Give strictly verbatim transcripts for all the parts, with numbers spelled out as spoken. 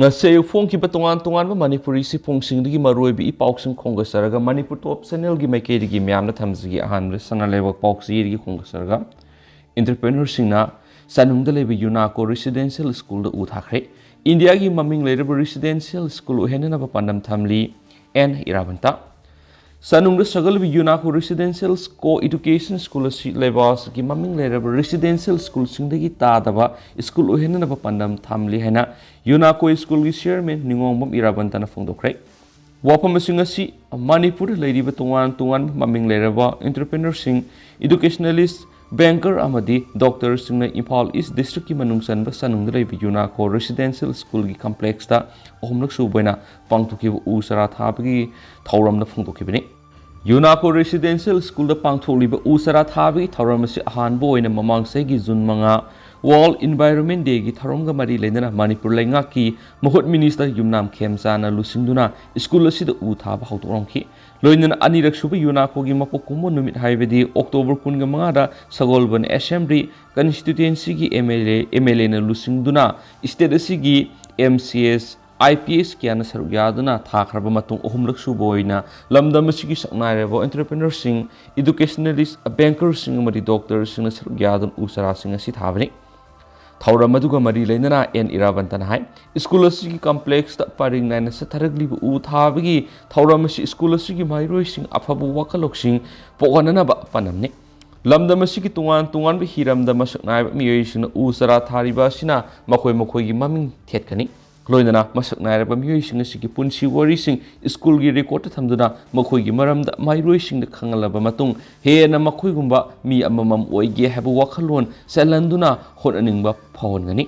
ꯉꯁꯤ ꯑꯌꯨꯛ ꯐꯣꯡꯈꯤꯕ ꯇꯣꯉꯥꯟ ꯇꯣꯉꯥꯟꯕ ꯃꯅꯤꯄꯨꯔꯤ ꯁꯤꯐꯣꯡꯁꯤꯡꯗꯒꯤ ꯃꯔꯨꯑꯣꯏꯕ ꯏ ꯄꯥꯎꯁꯤꯡ ꯈꯣꯝꯒꯠꯆꯔꯒ ꯃꯅꯤꯄꯨꯔ ꯇꯣꯞ ꯆꯦꯅꯦꯜꯒꯤ ꯃꯥꯏꯀꯩꯗꯒꯤ ꯃꯌꯥꯝꯅ ꯊꯝꯖꯒꯦ꯫ ꯑꯍꯥꯟꯕꯗ ꯁꯅꯥ ꯂꯩꯕꯥꯛ ꯄꯥꯎꯆꯦꯗꯒꯤ ꯈꯣꯝꯒꯠꯆꯔꯒ entrepreneurꯁꯤꯡꯅ ꯆꯅꯨꯡꯗ ꯂꯩꯕ ꯌꯨꯅꯥꯀꯣ ꯔꯦꯁꯤꯗꯦꯟꯁꯤꯌꯦꯜ ꯁ꯭ꯀꯨꯜꯗ ꯎ ꯊꯥꯈ꯭ꯔꯦ꯫ ꯏꯟꯗꯤꯌꯥꯒꯤ ꯃꯃꯤꯡ ꯂꯩꯔꯕ ꯔꯦꯁꯤꯗꯦꯟꯁꯤꯌꯦꯜ ꯁ꯭ꯀꯨꯜ ꯑꯣꯏꯍꯟꯅꯅꯕ ꯄꯥꯟꯗꯝ ꯊꯝꯂꯤ ꯑꯦꯟ ꯏꯔꯥꯕꯟꯇ꯫ ꯆꯅꯨꯡꯗ ꯁꯥꯒꯠꯂꯤꯕ ꯌꯨꯅꯥꯀꯣ ꯔꯦꯁꯤꯗꯦꯟꯁꯤꯌꯦꯜ ꯀꯣ ꯏꯗꯨꯀꯦꯁꯟ ꯁ꯭ꯀꯨꯜ ꯑꯁꯤ ꯂꯩꯕꯥꯛ ꯑꯁꯤꯒꯤ ꯃꯃꯤꯡ ꯂꯩꯔꯕ ꯔꯦꯁꯤꯗꯦꯟꯁꯤꯌꯦꯜ ꯁ꯭ꯀꯨꯜꯁꯤꯡꯗꯒꯤ ꯇꯥꯗꯕ ꯁ꯭ꯀꯨꯜ ꯑꯣꯏꯍꯟꯅꯅꯕ ꯄꯥꯟꯗꯝ ꯊꯝꯂꯤ ꯍꯥꯏꯅ ꯌꯨꯅꯥꯀꯣ ꯁ꯭ꯀꯨꯜꯒꯤ ꯆꯤꯌꯔꯃꯦꯟ ꯅꯤꯉꯣꯝꯕꯝ ꯏꯔꯥꯕꯟꯇꯅ ꯐꯣꯡꯗꯣꯛꯈ꯭ꯔꯦ꯫ ꯋꯥꯐꯝꯁꯤꯡ ꯑꯁꯤ ꯃꯅꯤꯄꯨꯔꯗ ꯂꯩꯔꯤꯕ ꯇꯣꯉꯥꯟ ꯇꯣꯉꯥꯟꯕ ꯃꯃꯤꯡ ꯂꯩꯔꯕ entrepreneurꯁꯤꯡ, educationalist, banker ꯑꯃꯗꯤ doctorꯁꯤꯡꯅ ꯏꯝꯐꯥꯜ ꯏꯁ ꯗꯤꯁꯇ꯭ꯔꯤꯛꯀꯤ ꯃꯅꯨꯡ ꯆꯟꯕ ꯆꯅꯨꯡꯗ ꯂꯩꯕ ꯌꯨꯅꯥꯀꯣ ꯔꯦꯁꯤꯗꯦꯟꯁꯤꯌꯦꯜ ꯁ꯭ꯀꯨꯜꯒꯤ ꯀꯝꯄ꯭ꯂꯦꯛꯁꯇ ꯑꯍꯨꯝꯂꯛ ꯁꯨꯕ ꯑꯣꯏꯅ ꯄꯥꯡꯊꯣꯛꯈꯤꯕ ꯎ ꯆꯥꯔꯥ ꯊꯥꯕꯒꯤ ꯊꯧꯔꯝꯗ ꯐꯣꯡꯗꯣꯛꯈꯤꯕꯅꯤ꯫ ꯌꯨꯅꯥꯀꯣ ꯔꯦꯁꯤꯗꯦꯟꯁꯤꯌꯦꯜ ꯁ꯭ꯀꯨꯜꯗ ꯄꯥꯡꯊꯣꯛꯂꯤꯕ ꯎ ꯆꯥꯔꯥ ꯊꯥꯕꯒꯤ ꯊꯧꯔꯝ ꯑꯁꯤ ꯑꯍꯥꯟꯕ ꯑꯣꯏꯅ ꯃꯃꯥꯡ ꯆꯍꯤꯒꯤ ꯖꯨꯟ ꯃꯉꯥ World Environment Dayꯒꯤ ꯊꯧꯔꯝꯒ ꯃꯔꯤ ꯂꯩꯅꯅ ꯃꯅꯤꯄꯨꯔ ꯂꯩꯉꯥꯛꯀꯤ ꯃꯍꯨꯠ ꯃꯤꯅꯤꯁꯇꯔ ꯌꯨꯝꯅꯥꯝ ꯈꯦꯝꯆꯥꯅ ꯂꯨꯆꯤꯡꯗꯨꯅ ꯁ꯭ꯀꯨꯜ ꯑꯁꯤꯗ ꯎ ꯊꯥꯕ ꯍꯧꯗꯣꯛꯂꯝꯈꯤ꯫ ꯂꯣꯏꯅꯅ ꯑꯅꯤꯔꯛ ꯁꯨꯕ ꯌꯨꯅꯥꯀꯣꯒꯤ ꯃꯄꯣꯛ ꯀꯨꯝꯕ ꯅꯨꯃꯤꯠ ꯍꯥꯏꯕꯗꯤ ꯑꯣꯛꯇꯣꯕꯔ ꯀꯨꯟꯒ ꯃꯉꯥꯗ ꯁꯒꯣꯜꯕꯟ ꯑꯦꯁꯦꯝꯕ꯭ꯂꯤ ꯀꯟꯁꯇꯤꯇ꯭ꯋꯦꯟꯁꯤꯒꯤ MLA, MLAꯅ ꯂꯨꯆꯤꯡꯗꯨꯅ ꯁ꯭ꯇꯦꯠ ꯑꯁꯤꯒꯤ MCS, IPS ꯀꯌꯥꯅ ꯁꯔꯨꯛ ꯌꯥꯗꯨꯅ ꯊꯥꯈ꯭ꯔꯕ ꯃꯇꯨꯡ ꯑꯍꯨꯝꯂꯛ ꯁꯨꯕ ꯑꯣꯏꯅ ꯂꯝꯗꯝ ꯑꯁꯤꯒꯤ ꯁꯛꯅꯥꯏꯔꯕ entrepreneurꯁꯤꯡ, educationalist, bankerꯁꯤꯡ ꯑꯃꯗꯤ doctorꯁꯤꯡꯅ ꯁꯔꯨꯛ ꯌꯥꯗꯨꯅ ꯎ ꯆꯥꯔꯥꯁꯤꯡ ꯑꯁꯤ ꯊꯥꯕꯅꯤ꯫ ꯊꯧꯔꯝ ꯑꯗꯨꯒ ꯃꯔꯤ ꯂꯩꯅꯅ ꯑꯦꯟ ꯏꯔꯥꯕꯟꯇꯅ ꯍꯥꯏ, ꯁ꯭ꯀꯨꯜ ꯑꯁꯤꯒꯤ ꯀꯝꯄ꯭ꯂꯦꯛꯁꯇ ꯄꯔꯤꯡ ꯅꯥꯏꯅ ꯆꯠꯊꯔꯛꯂꯤꯕ ꯎ ꯊꯥꯕꯒꯤ ꯊꯧꯔꯝ ꯑꯁꯤ ꯁ꯭ꯀꯨꯜ ꯑꯁꯤꯒꯤ ꯃꯍꯩꯔꯣꯏꯁꯤꯡ ꯑꯐꯕ ꯋꯥꯈꯜ ꯂꯧꯁꯤꯡ ꯄꯣꯛꯍꯟꯅꯅꯕ ꯄꯥꯟꯗꯝꯅꯤ꯫ ꯂꯝꯗꯝ ꯑꯁꯤꯒꯤ ꯇꯣꯉꯥꯟ ꯇꯣꯉꯥꯟꯕ ꯍꯤꯔꯝꯗ ꯃꯁꯛ ꯅꯥꯏꯕ ꯃꯤꯑꯣꯏꯁꯤꯡꯅ ꯎ ꯆꯥꯔꯥ ꯊꯥꯔꯤꯕ ꯑꯁꯤꯅ ꯃꯈꯣꯏ ꯃꯈꯣꯏꯒꯤ ꯃꯃꯤꯡ ꯊꯦꯠꯀꯅꯤ꯫ ꯂꯣꯏꯅꯅ ꯃꯁꯛ ꯅꯥꯏꯔꯕ ꯃꯤꯑꯣꯏꯁꯤꯡ ꯑꯁꯤꯒꯤ ꯄꯨꯟꯁꯤ ꯋꯥꯔꯤꯁꯤꯡ ꯁ꯭ꯀꯨꯜꯒꯤ ꯔꯦꯀꯣꯔꯗꯇ ꯊꯝꯗꯨꯅ ꯃꯈꯣꯏꯒꯤ ꯃꯔꯝꯗ ꯃꯍꯩꯔꯣꯏꯁꯤꯡꯗ ꯈꯪꯍꯜꯂꯕ ꯃꯇꯨꯡ ꯍꯦꯟꯅ ꯃꯈꯣꯏꯒꯨꯝꯕ ꯃꯤ ꯑꯃꯃꯝ ꯑꯣꯏꯒꯦ ꯍꯥꯏꯕ ꯋꯥꯈꯜꯂꯣꯟ ꯆꯦꯜꯍꯟꯗꯨꯅ ꯍꯣꯠꯅꯅꯤꯡꯕ ꯐꯥꯎꯍꯟꯒꯅꯤ꯫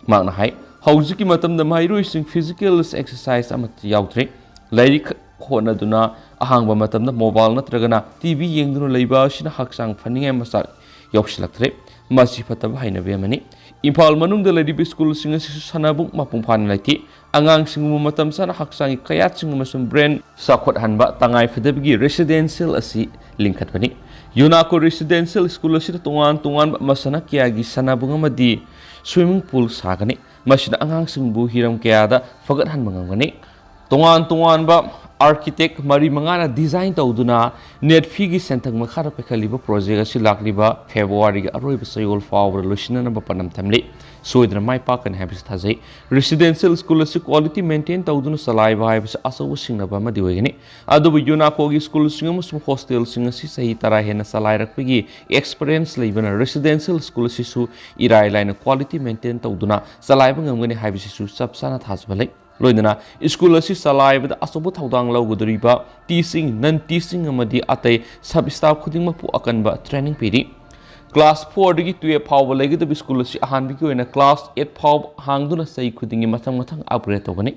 ꯃꯍꯥꯛꯅ ꯍꯥꯏ, ꯍꯧꯖꯤꯛꯀꯤ ꯃꯇꯝꯗ ꯃꯍꯩꯔꯣꯏꯁꯤꯡ physical exercise ꯑꯃꯠꯇ ꯌꯥꯎꯗ꯭ꯔꯦ꯫ ꯂꯥꯏꯔꯤꯛ ꯈꯛ ꯍꯣꯠꯅꯗꯨꯅ ꯑꯍꯥꯡꯕ ꯃꯇꯝꯗ mobile ꯅꯠꯇ꯭ꯔꯒꯅ TV ꯌꯦꯡꯗꯨꯅ ꯂꯩꯕ ꯑꯁꯤꯅ ꯍꯛꯆꯥꯡ ꯐꯅꯤꯡꯉꯥꯏ ꯃꯆꯥꯛ ꯌꯥꯎꯁꯤꯜꯂꯛꯇ꯭ꯔꯦ꯫ ꯃꯁꯤ ꯐꯠꯇꯕ ꯍꯩꯅꯕꯤ ꯑꯃꯅꯤ꯫ ꯏꯝꯐꯥꯜ ꯃꯅꯨꯡꯗ ꯂꯩꯔꯤꯕ ꯁ꯭ꯀꯨꯜꯁꯤꯡ ꯑꯁꯤꯁꯨ ꯁꯥꯟꯅꯕꯨꯡ ꯃꯄꯨꯡ ꯐꯥꯅ ꯂꯩꯇꯦ꯫ ꯑꯉꯥꯡꯁꯤꯡꯕꯨ ꯃꯇꯝ ꯆꯥꯅ ꯍꯛꯆꯥꯡꯒꯤ ꯀꯌꯥꯠꯁꯤꯡ ꯑꯃꯁꯨꯡ brain ꯆꯥꯎꯈꯠꯍꯟꯕ ꯇꯉꯥꯏꯐꯗꯕꯒꯤ residential ꯑꯁꯤ ꯂꯤꯡꯈꯠꯄꯅꯤ꯫ ꯌꯨꯅꯥꯀꯣ residential ꯁ꯭ꯀꯨꯜ ꯑꯁꯤꯗ ꯇꯣꯉꯥꯟ ꯇꯣꯉꯥꯟꯕ ꯃꯁꯥꯟꯅ ꯀꯌꯥꯒꯤ ꯁꯥꯟꯅꯕꯨꯡ ꯑꯃꯗꯤ swimming pool ꯁꯥꯒꯅꯤ꯫ ꯃꯁꯤꯅ ꯑꯉꯥꯡꯁꯤꯡꯕꯨ ꯍꯤꯔꯝ ꯀꯌꯥꯗ ꯐꯒꯠꯍꯟꯕ ꯉꯝꯒꯅꯤ꯫ ꯇꯣꯉꯥꯟ ꯇꯣꯉꯥꯟꯕ architect ꯃꯔꯤ ꯃꯉꯥꯅ design ꯇꯧꯗꯨꯅ ꯅꯦꯠꯐꯤꯒꯤ ꯁꯦꯟꯊꯪ ꯃꯈꯥꯗ ꯄꯥꯏꯈꯠꯂꯤꯕ project ꯑꯁꯤ ꯂꯥꯛꯂꯤꯕ ꯐꯦꯕ꯭ꯔꯨꯋꯥꯔꯤꯒꯤ ꯑꯔꯣꯏꯕ ꯆꯌꯣꯜ ꯐꯥꯎꯕꯗ ꯂꯣꯏꯁꯤꯟꯅꯅꯕ ꯄꯥꯟꯗꯝ ꯊꯝꯂꯤ꯫ ꯁꯣꯏꯗꯅ ꯃꯥꯏ ꯄꯥꯛꯀꯅꯤ ꯍꯥꯏꯕꯁꯤ ꯊꯥꯖꯩ꯫ Residential school ꯑꯁꯤ quality maintain ꯇꯧꯗꯨꯅ ꯆꯂꯥꯏꯕ ꯍꯥꯏꯕꯁꯤ ꯑꯆꯧꯕ ꯁꯤꯡꯅꯕ ꯑꯃꯗꯤ ꯑꯣꯏꯒꯅꯤ꯫ ꯑꯗꯨꯕꯨ UNACOꯒꯤ schoolꯁꯤꯡ ꯑꯃꯁꯨꯡ hostelꯁꯤꯡ ꯑꯁꯤ ꯆꯍꯤ ꯇꯔꯥ ꯍꯦꯟꯅ ꯆꯂꯥꯏꯔꯛꯄꯒꯤ experience ꯂꯩꯕꯅ residential school ꯑꯁꯤꯁꯨ ꯏꯔꯥꯏ ꯂꯥꯏꯅ quality maintain ꯇꯧꯗꯨꯅ ꯆꯂꯥꯏꯕ ꯉꯝꯒꯅꯤ ꯍꯥꯏꯕꯁꯤꯁꯨ ꯆꯞ ꯆꯥꯅ ꯊꯥꯖꯕ ꯂꯩ꯫ ꯂꯣꯏꯅꯅ school ꯑꯁꯤ ꯆꯂꯥꯏꯕꯗ ꯑꯆꯧꯕ ꯊꯧꯗꯥꯡ ꯂꯧꯒꯗꯧꯔꯤꯕ teaching, non teaching ꯑꯃꯗꯤ ꯑꯇꯩ sub staff ꯈꯨꯗꯤꯡꯃꯛꯄꯨ ꯑꯀꯟꯕ training ꯄꯤꯔꯤ꯫ Class fourꯗꯒꯤ twelve ꯐꯥꯎꯕ ꯂꯩꯒꯗꯕ school ꯑꯁꯤ ꯑꯍꯥꯟꯕꯒꯤ ꯑꯣꯏꯅ class eight ꯐꯥꯎꯕ ꯍꯥꯡꯗꯨꯅ ꯆꯍꯤ ꯈꯨꯗꯤꯡꯒꯤ ꯃꯊꯪ ꯃꯊꯪ upgrade ꯇꯧꯒꯅꯤ꯫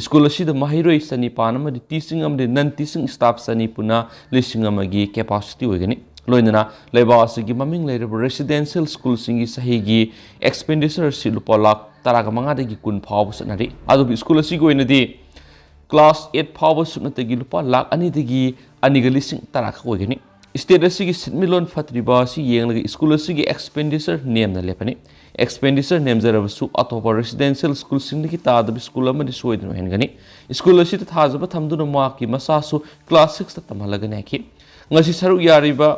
School ꯑꯁꯤꯗ ꯃꯍꯩꯔꯣꯏ ꯆꯅꯤꯄꯥꯟ ꯑꯃꯗꯤ teaching ꯑꯃꯗꯤ non teaching staff ꯆꯅꯤ ꯄꯨꯟꯅ ꯂꯤꯁꯤꯡ ꯑꯃꯒꯤ capacity ꯑꯣꯏꯒꯅꯤ꯫ ꯂꯣꯏꯅꯅ ꯂꯩꯕꯥꯛ ꯑꯁꯤꯒꯤ ꯃꯃꯤꯡ ꯂꯩꯔꯕ residential schoolꯁꯤꯡꯒꯤ ꯆꯍꯤꯒꯤ expenditure ꯑꯁꯤ ꯂꯨꯄꯥ ꯂꯥꯈ ꯇꯔꯥꯒ ꯃꯉꯥꯗꯒꯤ ꯀꯨꯟ ꯐꯥꯎꯕ ꯆꯠꯅꯔꯤ꯫ ꯑꯗꯨꯕꯨ school ꯑꯁꯤꯒꯤ ꯑꯣꯏꯅꯗꯤ class eight ꯐꯥꯎꯕ ꯁꯨꯞꯅꯇꯒꯤ ꯂꯨꯄꯥ ꯂꯥꯈ ꯑꯅꯤꯗꯒꯤ ꯑꯅꯤꯒ ꯂꯤꯁꯤꯡ ꯇꯔꯥ ꯈꯛ ꯑꯣꯏꯒꯅꯤ꯫ State ꯑꯁꯤꯒꯤ ꯁꯦꯟꯃꯤꯠꯂꯣꯟ ꯐꯠꯇ꯭ꯔꯤꯕ ꯑꯁꯤ ꯌꯦꯡꯂꯒ school ꯑꯁꯤꯒꯤ expenditure ꯅꯦꯝꯅ ꯂꯦꯞꯄꯅꯤ꯫ Expenditure ꯅꯦꯝꯖꯔꯕꯁꯨ ꯑꯇꯣꯞꯄ residential schoolꯁꯤꯡꯗꯒꯤ ꯇꯥꯗꯕ school ꯑꯃꯗꯤ ꯁꯣꯏꯗꯅ ꯑꯣꯏꯍꯟꯒꯅꯤ꯫ School ꯑꯁꯤꯗ ꯊꯥꯖꯕ ꯊꯝꯗꯨꯅ ꯃꯍꯥꯛꯀꯤ ꯃꯆꯥꯁꯨ class sixꯇ ꯇꯝꯍꯜꯂꯒꯅꯤ ꯍꯥꯏꯈꯤ꯫ ꯉꯁꯤ ꯁꯔꯨꯛ ꯌꯥꯔꯤꯕ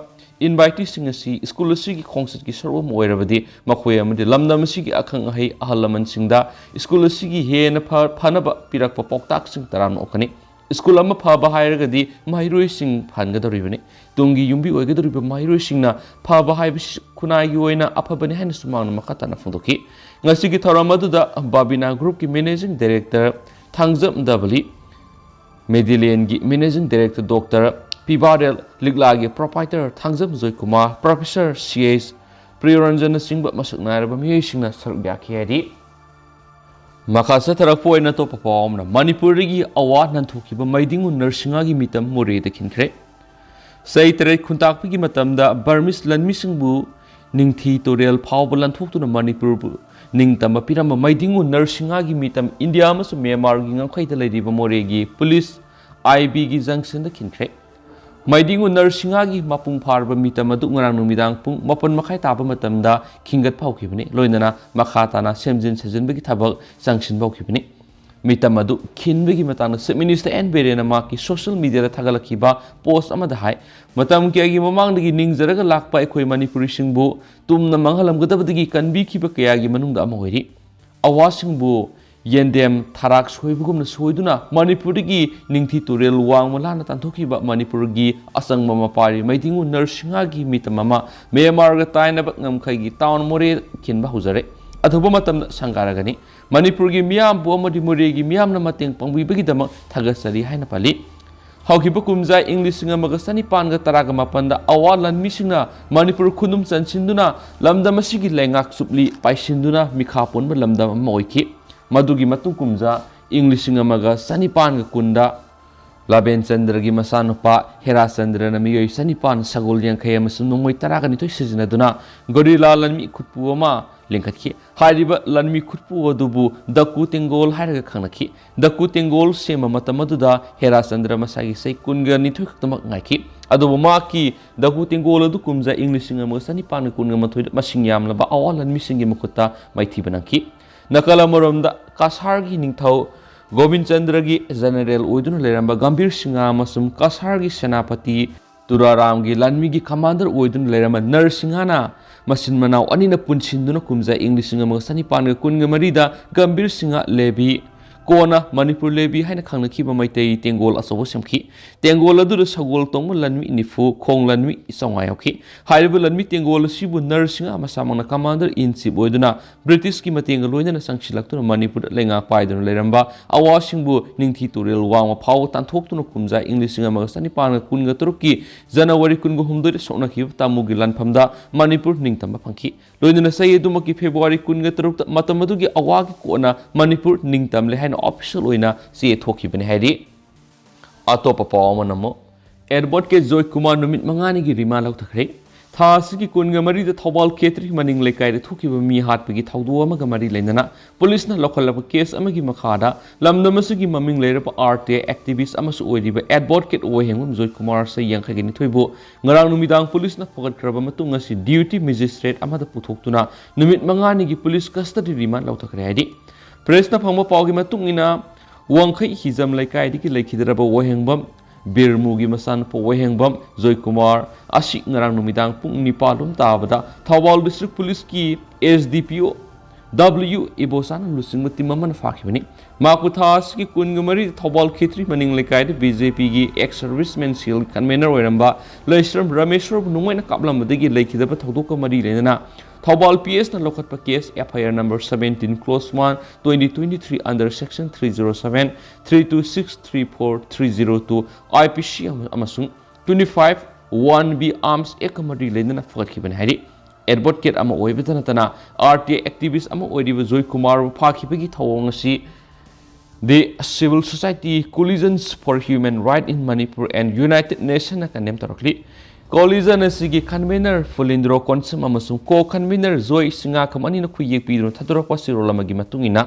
inviteeꯁꯤꯡ ꯑꯁꯤ school ꯑꯁꯤꯒꯤ ꯈꯣꯡꯆꯠꯀꯤ ꯁꯔꯨꯛ ꯑꯃ ꯑꯣꯏꯔꯕꯗꯤ ꯃꯈꯣꯏ ꯑꯃꯗꯤ ꯂꯝꯗꯝ ꯑꯁꯤꯒꯤ ꯑꯈꯪ ꯑꯍꯩ ꯑꯍꯜ ꯂꯃꯟꯁꯤꯡꯗ school ꯑꯁꯤꯒꯤ ꯍꯦꯟꯅ ꯐ-, ꯐꯅꯕ ꯄꯤꯔꯛꯄ ꯄꯥꯎꯇꯥꯛꯁꯤꯡ ꯇꯔꯥꯝꯅ ꯑꯣꯛꯀꯅꯤ꯫ School ꯑꯃ ꯐꯕ ꯍꯥꯏꯔꯒꯗꯤ ꯃꯍꯩꯔꯣꯏꯁꯤꯡ ꯐꯍꯟꯒꯗꯧꯔꯤꯕꯅꯤ꯫ ꯇꯨꯡꯒꯤ ꯌꯨꯝꯕꯤ ꯑꯣꯏꯒꯗꯧꯔꯤꯕ ꯃꯍꯩꯔꯣꯏꯁꯤꯡꯅ ꯐꯕ ꯍꯥꯏꯕꯁꯤ ꯈꯨꯟꯅꯥꯏꯒꯤ ꯑꯣꯏꯅ ꯑꯐꯕꯅꯤ ꯍꯥꯏꯅꯁꯨ ꯃꯍꯥꯛꯅ ꯃꯈꯥ ꯇꯥꯅ ꯐꯣꯡꯗꯣꯛꯈꯤ꯫ ꯉꯁꯤꯒꯤ ꯊꯧꯔꯝ ꯑꯗꯨꯗ ꯕꯥꯕꯤꯅꯥ Groupꯀꯤ Managing Director Thangjam ꯗꯕꯂꯤ, ꯃꯦꯗꯤꯂꯦꯟꯒꯤ Managing Director Doctor ꯄꯤꯕꯥꯔꯦꯜ, ꯂꯤꯛꯂꯥꯒꯤ Proprietor Thangjam Joykumar, Professor C S ꯄ꯭ꯔꯤꯌꯣꯔꯟꯖꯟꯅꯆꯤꯡꯕ ꯃꯁꯛ ꯅꯥꯏꯔꯕ ꯃꯤꯑꯣꯏꯁꯤꯡꯅ ꯁꯔꯨꯛ ꯌꯥꯈꯤ ꯍꯥꯏꯔꯤ꯫ ꯃꯈꯥ ꯆꯠꯊꯔꯛꯄ ꯑꯣꯏꯅ ꯑꯇꯣꯞꯄ ꯄꯥꯎ ꯑꯃꯅ, ꯃꯅꯤꯄꯨꯔꯗꯒꯤ ꯑꯋꯥ ꯅꯟꯊꯣꯛꯈꯤꯕ ꯃꯩꯗꯤꯡꯉꯨ ꯅꯔꯁꯤꯡꯍꯥꯒꯤ ꯃꯤꯇꯝ ꯃꯣꯔꯦꯗ ꯈꯤꯟꯈ꯭ꯔꯦ꯫ ꯆꯍꯤ ꯇꯔꯦꯠ ꯈꯨꯟꯇꯥꯛꯄꯒꯤ ꯃꯇꯝꯗ ꯕꯔꯃꯤꯁ ꯂꯟꯃꯤꯁꯤꯡꯕꯨ ꯅꯤꯡꯊꯤ ꯇꯨꯔꯦꯜ ꯐꯥꯎꯕ ꯂꯟꯊꯣꯛꯇꯨꯅ ꯃꯅꯤꯄꯨꯔꯕꯨ ꯅꯤꯡꯇꯝꯕ ꯄꯤꯔꯝꯕ ꯃꯩꯗꯤꯡꯉꯨ ꯅꯔꯁꯤꯡꯍꯥꯒꯤ ꯃꯤꯇꯝ ꯏꯟꯗꯤꯌꯥ ꯑꯃꯁꯨꯡ ꯃ꯭ꯌꯥꯟꯃꯥꯔꯒꯤ ꯉꯝꯈꯩꯗ ꯂꯩꯔꯤꯕ ꯃꯣꯔꯦꯒꯤ police I Bꯒꯤ junctionꯗ ꯈꯤꯟꯈ꯭ꯔꯦ꯫ ꯃꯩꯗꯤꯡꯉꯨ ꯅꯔꯁꯤꯡꯍꯥꯒꯤ ꯃꯄꯨꯡ ꯐꯥꯔꯕ ꯃꯤꯇꯝ ꯑꯗꯨ ꯉꯔꯥꯡ ꯅꯨꯃꯤꯗꯥꯡ ꯄꯨꯡ ꯃꯥꯄꯟ ꯃꯈꯥꯏ ꯇꯥꯕ ꯃꯇꯝꯗ ꯈꯤꯟꯒꯠꯄ ꯍꯧꯈꯤꯕꯅꯤ꯫ ꯂꯣꯏꯅꯅ ꯃꯈꯥ ꯇꯥꯅ ꯁꯦꯝꯖꯤꯟ ꯁꯥꯖꯤꯟꯕꯒꯤ ꯊꯕꯛ ꯆꯪꯁꯤꯟꯕ ꯍꯧꯈꯤꯕꯅꯤ꯫ ꯃꯤꯇꯝ ꯑꯗꯨ ꯈꯤꯟꯕꯒꯤ ꯃꯇꯥꯡꯗ Chief Minister ꯑꯦꯟ ꯕꯤꯔꯦꯟꯅ ꯃꯍꯥꯛꯀꯤ social mediaꯗ ꯊꯥꯒꯠꯂꯛꯈꯤꯕ post ꯑꯃꯗ ꯍꯥꯏ, "ꯃꯇꯝ ꯀꯌꯥꯒꯤ ꯃꯃꯥꯡꯗꯒꯤ ꯅꯤꯡꯖꯔꯒ ꯂꯥꯛꯄ ꯑꯩꯈꯣꯏ ꯃꯅꯤꯄꯨꯔꯤꯁꯤꯡꯕꯨ ꯇꯨꯝꯅ ꯃꯥꯡꯍꯜꯂꯝꯒꯗꯕꯗꯒꯤ ꯀꯟꯕꯤꯈꯤꯕ ꯀꯌꯥꯒꯤ ꯃꯅꯨꯡꯗ ꯑꯃ ꯑꯣꯏꯔꯤ꯫ ꯑꯋꯥꯁꯤꯡꯕꯨ ꯌꯦꯟꯗꯦꯝ ꯊꯔꯥꯛ ꯁꯣꯏꯕꯒꯨꯝꯅ ꯁꯣꯏꯗꯨꯅ ꯃꯅꯤꯄꯨꯔꯗꯒꯤ ꯅꯤꯡꯊꯤ ꯇꯨꯔꯦꯜ ꯋꯥꯡꯃ ꯂꯥꯟꯅ ꯇꯥꯟꯊꯣꯛꯈꯤꯕ ꯃꯅꯤꯄꯨꯔꯒꯤ ꯑꯆꯪꯕ ꯃꯄꯥꯔꯤ ꯃꯩꯗꯤꯡꯉꯨ ꯅꯔꯁꯤꯡꯍꯥꯒꯤ ꯃꯤꯇꯝ ꯑꯃ ꯃ꯭ꯌꯥꯟꯃꯥꯔꯒ ꯇꯥꯏꯅꯕ ꯉꯝꯈꯩꯒꯤ ꯇꯥꯎꯟ ꯃꯣꯔꯦ ꯈꯤꯟꯕ ꯍꯧꯖꯔꯦ꯫ ꯑꯊꯨꯕ ꯃꯇꯝꯗ ꯁꯪꯒꯥꯔꯒꯅꯤ꯫ ꯃꯅꯤꯄꯨꯔꯒꯤ ꯃꯤꯌꯥꯝꯕꯨ ꯑꯃꯗꯤ ꯃꯣꯔꯦꯒꯤ ꯃꯤꯌꯥꯝꯅ ꯃꯇꯦꯡ ꯄꯥꯡꯕꯤꯕꯒꯤꯗꯃꯛ ꯊꯥꯒꯠꯆꯔꯤ" ꯍꯥꯏꯅ ꯄꯜꯂꯤ꯫ ꯍꯧꯈꯤꯕ ꯀꯨꯝꯖꯥ ꯏꯪ ꯂꯤꯁꯤꯡ ꯑꯃꯒ ꯆꯅꯤꯄꯥꯟꯒ ꯇꯔꯥꯒ ꯃꯥꯄꯟꯗ ꯑꯋꯥ ꯂꯥꯟꯃꯤꯁꯤꯡꯅ ꯃꯅꯤꯄꯨꯔ ꯈꯨꯅꯨꯝ ꯆꯟꯁꯤꯟꯗꯨꯅ ꯂꯝꯗꯝ ꯑꯁꯤꯒꯤ ꯂꯩꯉꯥꯛ ꯆꯨꯞꯂꯤ ꯄꯥꯏꯁꯤꯟꯗꯨꯅ ꯃꯤꯈꯥ ꯄꯣꯟꯕ ꯂꯝꯗꯝ ꯑꯃ ꯑꯣꯏꯈꯤ꯫ ꯃꯗꯨꯒꯤ ꯃꯇꯨꯡ ꯀꯨꯝꯖꯥ ꯏꯪ ꯂꯤꯁꯤꯡ ꯑꯃꯒ ꯆꯅꯤꯄꯥꯟꯒ ꯀꯨꯟꯗ ꯂꯥꯕꯦꯟ ꯆꯟꯗ꯭ꯔꯒꯤ ꯃꯆꯥꯅꯨꯄꯥ ꯍꯦꯔꯥ ꯆꯟꯗ꯭ꯔꯅ ꯃꯤꯑꯣꯏ ꯆꯅꯤꯄꯥꯟ, ꯁꯒꯣꯜ ꯌꯥꯡꯈꯩ ꯑꯃꯁꯨꯡ ꯅꯣꯡꯃꯩ ꯇꯔꯥꯒ ꯅꯤꯊꯣꯏ ꯁꯤꯖꯤꯟꯅꯗꯨꯅ ꯒꯣꯔꯤꯂꯥ ꯂꯥꯟꯃꯤ ꯈꯨꯠꯄꯨ ꯑꯃ ꯂꯤꯡꯈꯠꯈꯤ꯫ ꯍꯥꯏꯔꯤꯕ ꯂꯥꯟꯃꯤ ꯈꯨꯠꯄꯨ ꯑꯗꯨꯕꯨ ꯗꯀꯨ ꯇꯦꯡꯒꯣꯜ ꯍꯥꯏꯔꯒ ꯈꯪꯅꯈꯤ꯫ ꯗꯀꯨ ꯇꯦꯡꯒꯣꯜ ꯁꯦꯝꯕ ꯃꯇꯝ ꯑꯗꯨꯗ ꯍꯦꯔꯥ ꯆꯟꯗ꯭ꯔ ꯃꯁꯥꯒꯤ ꯆꯍꯤ ꯀꯨꯟꯒ ꯅꯤꯊꯣꯏ ꯈꯛꯇꯃꯛ ꯉꯥꯏꯈꯤ꯫ ꯑꯗꯨꯕꯨ ꯃꯍꯥꯛꯀꯤ ꯗꯀꯨ ꯇꯦꯡꯒꯣꯜ ꯑꯗꯨ ꯀꯨꯝꯖꯥ ꯏꯪ ꯂꯤꯁꯤꯡ ꯑꯃꯒ ꯆꯅꯤꯄꯥꯟꯒ ꯀꯨꯟꯒ ꯃꯥꯊꯣꯏꯗ ꯃꯁꯤꯡ ꯌꯥꯝꯂꯕ ꯑꯋꯥ ꯂꯥꯟꯃꯤꯁꯤꯡꯒꯤ ꯃꯈꯨꯠꯇ ꯃꯥꯏꯊꯤꯕ ꯅꯪꯈꯤ꯫ ꯅꯥꯀꯜ ꯑꯃꯔꯣꯝꯗ ꯀꯁꯥꯔꯒꯤ ꯅꯤꯡꯊꯧ ꯒꯣꯕꯤꯟ ꯆꯟꯗ꯭ꯔꯒꯤ ꯖꯦꯅꯔꯦꯜ ꯑꯣꯏꯗꯨꯅ ꯂꯩꯔꯝꯕ ꯒꯝꯚꯤꯔ ꯁꯤꯡꯍ ꯑꯃꯁꯨꯡ ꯀꯁꯥꯔꯒꯤ ꯁꯦꯅꯥꯄꯇꯤ ꯇꯨꯔꯥꯔꯥꯝꯒꯤ ꯂꯥꯟꯃꯤꯒꯤ ꯀꯃꯥꯟꯗꯔ ꯑꯣꯏꯗꯨꯅ ꯂꯩꯔꯝꯕ ꯅꯔꯁꯤꯡꯍꯅ ꯃꯆꯤꯟ ꯃꯅꯥꯎ ꯑꯅꯤꯅ ꯄꯨꯟꯁꯤꯟꯗꯨꯅ ꯀꯨꯝꯖꯥ ꯏꯪ ꯂꯤꯁꯤꯡ ꯑꯃꯒ ꯆꯅꯤꯄꯥꯟꯒ ꯀꯨꯟꯒ ꯃꯔꯤꯗ ꯒꯝꯚꯤꯔ ꯁꯤꯡꯍ ꯂꯦꯕꯤ, ꯀꯣꯟꯅ ꯃꯅꯤꯄꯨꯔ ꯂꯦꯕꯤ ꯍꯥꯏꯅ ꯈꯪꯅꯈꯤꯕ ꯃꯩꯇꯩ ꯇꯦꯡꯒꯣꯜ ꯑꯆꯧꯕ ꯁꯦꯝꯈꯤ꯫ ꯇꯦꯡꯒꯣꯜ ꯑꯗꯨꯗ ꯁꯒꯣꯜ ꯇꯣꯡꯕ ꯂꯥꯟꯃꯤ ꯅꯤꯐꯨ, ꯈꯣꯡ ꯂꯥꯟꯃꯤ ꯆꯥꯝꯃꯉꯥ ꯌꯥꯎꯈꯤ꯫ ꯍꯥꯏꯔꯤꯕ ꯂꯥꯟꯃꯤ ꯇꯦꯡꯒꯣꯜ ꯑꯁꯤꯕꯨ ꯅꯔꯁꯤꯡꯍ ꯃꯁꯥꯃꯛꯅ commander in chief ꯑꯣꯏꯗꯨꯅ ꯕ꯭ꯔꯤꯇꯤꯁꯀꯤ ꯃꯇꯦꯡꯒ ꯂꯣꯏꯅꯅ ꯆꯪꯁꯤꯜꯂꯛꯇꯨꯅ ꯃꯅꯤꯄꯨꯔꯗ ꯂꯩꯉꯥꯛ ꯄꯥꯏꯗꯨꯅ ꯂꯩꯔꯝꯕ ꯑꯋꯥꯁꯤꯡꯕꯨ ꯅꯤꯡꯊꯤ ꯇꯨꯔꯦꯜ ꯋꯥꯡꯃ ꯐꯥꯎꯕ ꯇꯥꯟꯊꯣꯛꯇꯨꯅ ꯀꯨꯝꯖꯥ ꯏꯪ ꯂꯤꯁꯤꯡ ꯑꯃꯒ ꯆꯅꯤꯄꯥꯟꯒ ꯀꯨꯟꯒ ꯇꯔꯨꯛꯀꯤ ꯖꯅꯋꯥꯔꯤ ꯀꯨꯟꯒ ꯍꯨꯝꯗꯣꯏꯗ ꯁꯣꯛꯅꯈꯤꯕ ꯇꯥꯃꯨꯒꯤ ꯂꯥꯟꯐꯝꯗ ꯃꯅꯤꯄꯨꯔ ꯅꯤꯡꯇꯝꯕ ꯐꯪꯈꯤ꯫ ꯂꯣꯏꯅꯅ ꯆꯍꯤ ꯑꯗꯨꯃꯛꯀꯤ ꯐꯦꯕ꯭ꯔꯨꯋꯥꯔꯤ ꯀꯨꯟꯒ ꯇꯔꯨꯛꯇ ꯃꯇꯝ ꯑꯗꯨꯒꯤ ꯑꯋꯥꯒꯤ ꯀꯣꯟꯅ ꯃꯅꯤꯄꯨꯔ ꯅꯤꯡꯇꯝꯂꯦ ꯍꯥꯏꯅ official ꯑꯣꯏꯅ ꯆꯦ ꯊꯣꯛꯈꯤꯕꯅꯤ ꯍꯥꯏꯔꯤ꯫ ꯑꯇꯣꯞꯄ ꯄꯥꯎ ꯑꯃꯅ ꯑꯃꯨꯛ ꯑꯦꯗꯚꯣꯀꯦꯠ ꯖꯣꯏ ꯀꯨꯃꯥꯔ ꯅꯨꯃꯤꯠ ꯃꯉꯥꯅꯤꯒꯤ ꯔꯤꯃꯥꯟ ꯂꯧꯊꯈ꯭ꯔꯦ꯫ ꯊꯥ ꯑꯁꯤꯒꯤ ꯀꯨꯟꯒ ꯃꯔꯤꯗ ꯊꯧꯕꯥꯜ ꯈꯦꯇ꯭ꯔꯤ ꯃꯅꯤꯡ ꯂꯩꯀꯥꯏꯗ ꯊꯣꯛꯈꯤꯕ ꯃꯤ ꯍꯥꯠꯄꯒꯤ ꯊꯧꯗꯣꯛ ꯑꯃꯒ ꯃꯔꯤ ꯂꯩꯅꯅ ꯄꯨꯂꯤꯁꯅ ꯂꯧꯈꯠꯂꯕ ꯀꯦꯁ ꯑꯃꯒꯤ ꯃꯈꯥꯗ ꯂꯝꯗꯝ ꯑꯁꯤꯒꯤ ꯃꯃꯤꯡ ꯂꯩꯔꯕ ꯑꯥꯔ ꯇꯤ ꯑꯥꯏ ꯑꯦꯛꯇꯤꯚꯤꯁ ꯑꯃꯁꯨ ꯑꯣꯏꯔꯤꯕ ꯑꯦꯗꯚꯣꯀꯦꯠ ꯑꯣꯏꯍꯦꯡꯕꯝ ꯖꯣꯏꯀꯨꯃꯥꯔ ꯁꯌꯦꯡꯈꯩꯒꯤ ꯅꯤꯊꯣꯏꯕꯨ ꯉꯔꯥꯡ ꯅꯨꯃꯤꯗꯥꯡ ꯄꯨꯂꯤꯁꯅ ꯐꯒꯠꯈ꯭ꯔꯕ ꯃꯇꯨꯡ ꯑꯁꯤ ꯗ꯭ꯌꯨꯇꯤ ꯃꯦꯖꯤꯁꯇ꯭ꯔꯦꯠ ꯑꯃꯗ ꯄꯨꯊꯣꯛꯇꯨꯅ ꯅꯨꯃꯤꯠ ꯃꯉꯥꯅꯤꯒꯤ ꯄꯨꯂꯤꯁ ꯀꯁꯇꯗꯤ ꯔꯤꯃꯥꯟ ꯂꯧꯊꯈ꯭ꯔꯦ ꯍꯥꯏꯔꯤ꯫ ꯄ꯭ꯔꯦꯁꯅ ꯐꯪꯕ ꯄꯥꯎꯒꯤ ꯃꯇꯨꯡ ꯏꯟꯅ, ꯋꯥꯡꯈꯩ ꯍꯤꯖꯝ ꯂꯩꯀꯥꯏꯗꯒꯤ ꯂꯩꯈꯤꯗ꯭ꯔꯕ ꯑꯣꯏꯍꯦꯡꯕꯝ ꯕꯤꯔꯃꯨꯒꯤ ꯃꯆꯥꯅꯨꯄꯥ ꯑꯣꯏꯍꯦꯡꯕꯝ ꯖꯣꯏꯀꯨꯃꯥꯔ ꯑꯁꯤ ꯉꯔꯥꯡ ꯅꯨꯃꯤꯗꯥꯡ ꯄꯨꯡ ꯅꯤꯄꯥꯜ ꯂꯣꯝ ꯇꯥꯕꯗ ꯊꯧꯕꯥꯜ ꯗꯤꯁꯇ꯭ꯔꯤꯛ ꯄꯨꯂꯤꯁꯀꯤ ꯑꯦꯁ ꯗꯤ ꯄꯤ ꯑꯣ ꯗꯕ꯭ꯂꯤꯎ ꯏꯕꯣꯆꯥꯅ ꯂꯨꯆꯤꯡꯕ ꯇꯤꯝ ꯑꯃꯅ ꯐꯥꯈꯤꯕꯅꯤ꯫ ꯃꯍꯥꯛꯄꯨ ꯊꯥ ꯑꯁꯤꯒꯤ ꯀꯨꯟꯒ ꯃꯔꯤꯗ ꯊꯧꯕꯥꯜ ꯈꯦꯇ꯭ꯔꯤ ꯃꯅꯤꯡ ꯂꯩꯀꯥꯏꯗ ꯕꯤ ꯖꯦ ꯄꯤꯒꯤ ꯑꯦꯛꯁ ꯁꯔꯚꯤꯁꯃꯦꯟ ꯁꯦꯜꯒꯤ ꯀꯟꯚꯦꯅꯔ ꯑꯣꯏꯔꯝꯕ ꯂꯩꯁ꯭ꯔꯝ ꯔꯃꯦꯁꯣꯔꯕꯨ ꯅꯨꯡꯉꯥꯏꯅ ꯀꯥꯞꯂꯝꯕꯗꯒꯤ ꯂꯩꯈꯤꯗꯕ ꯊꯧꯗꯣꯛꯀ ꯃꯔꯤ ꯂꯩꯅꯅ ꯊꯧꯕꯥꯜ ꯄꯤ ꯑꯦꯁꯅ ꯂꯧꯈꯠꯄ case F I R number seventeen clause one, twenty twenty-three under section three zero seven, three two six three four, three zero two, I P C ꯑꯃ-, ꯑꯃꯁꯨꯡ twenty-five one B arms act ꯀ ꯃꯔꯤ ꯂꯩꯅꯅ ꯐꯒꯠꯈꯤꯕꯅꯤ ꯍꯥꯏꯔꯤ꯫ Advocate ꯑꯃ ꯑꯣꯏꯕꯇ ꯅꯠꯇꯅ R T ꯑꯥꯏ ꯑꯦꯛꯇꯤꯚꯤꯁ ꯑꯃ ꯑꯣꯏꯔꯤꯕ ꯖꯣꯏ ꯀꯨꯃꯥꯔꯕꯨ ꯐꯥꯈꯤꯕꯒꯤ ꯊꯧꯑꯣꯡ ꯑꯁꯤ The Civil Society Coalitions for Human Rights in Manipur and United Nations ꯅ ꯀꯟꯗꯦꯝ ꯇꯧꯔꯛꯂꯤ꯫ ꯀꯣꯂꯤꯖꯟ ꯑꯁꯤꯒꯤ ꯀꯟꯚꯦꯅꯔ ꯐꯨꯂꯤꯟꯗ꯭ꯔꯣ ꯀꯣꯟꯁꯝ ꯑꯃꯁꯨꯡ ꯀꯣ ꯀꯟꯚꯦꯅꯔ ꯖꯣꯏ ꯁꯤꯡꯉꯥꯈꯝ ꯑꯅꯤꯅ ꯈꯨꯌꯦꯛ ꯄꯤꯗꯨꯅ ꯊꯥꯗꯣꯔꯛꯄ ꯆꯦꯔꯣꯜ ꯑꯃꯒꯤ ꯃꯇꯨꯡ ꯏꯟꯅ,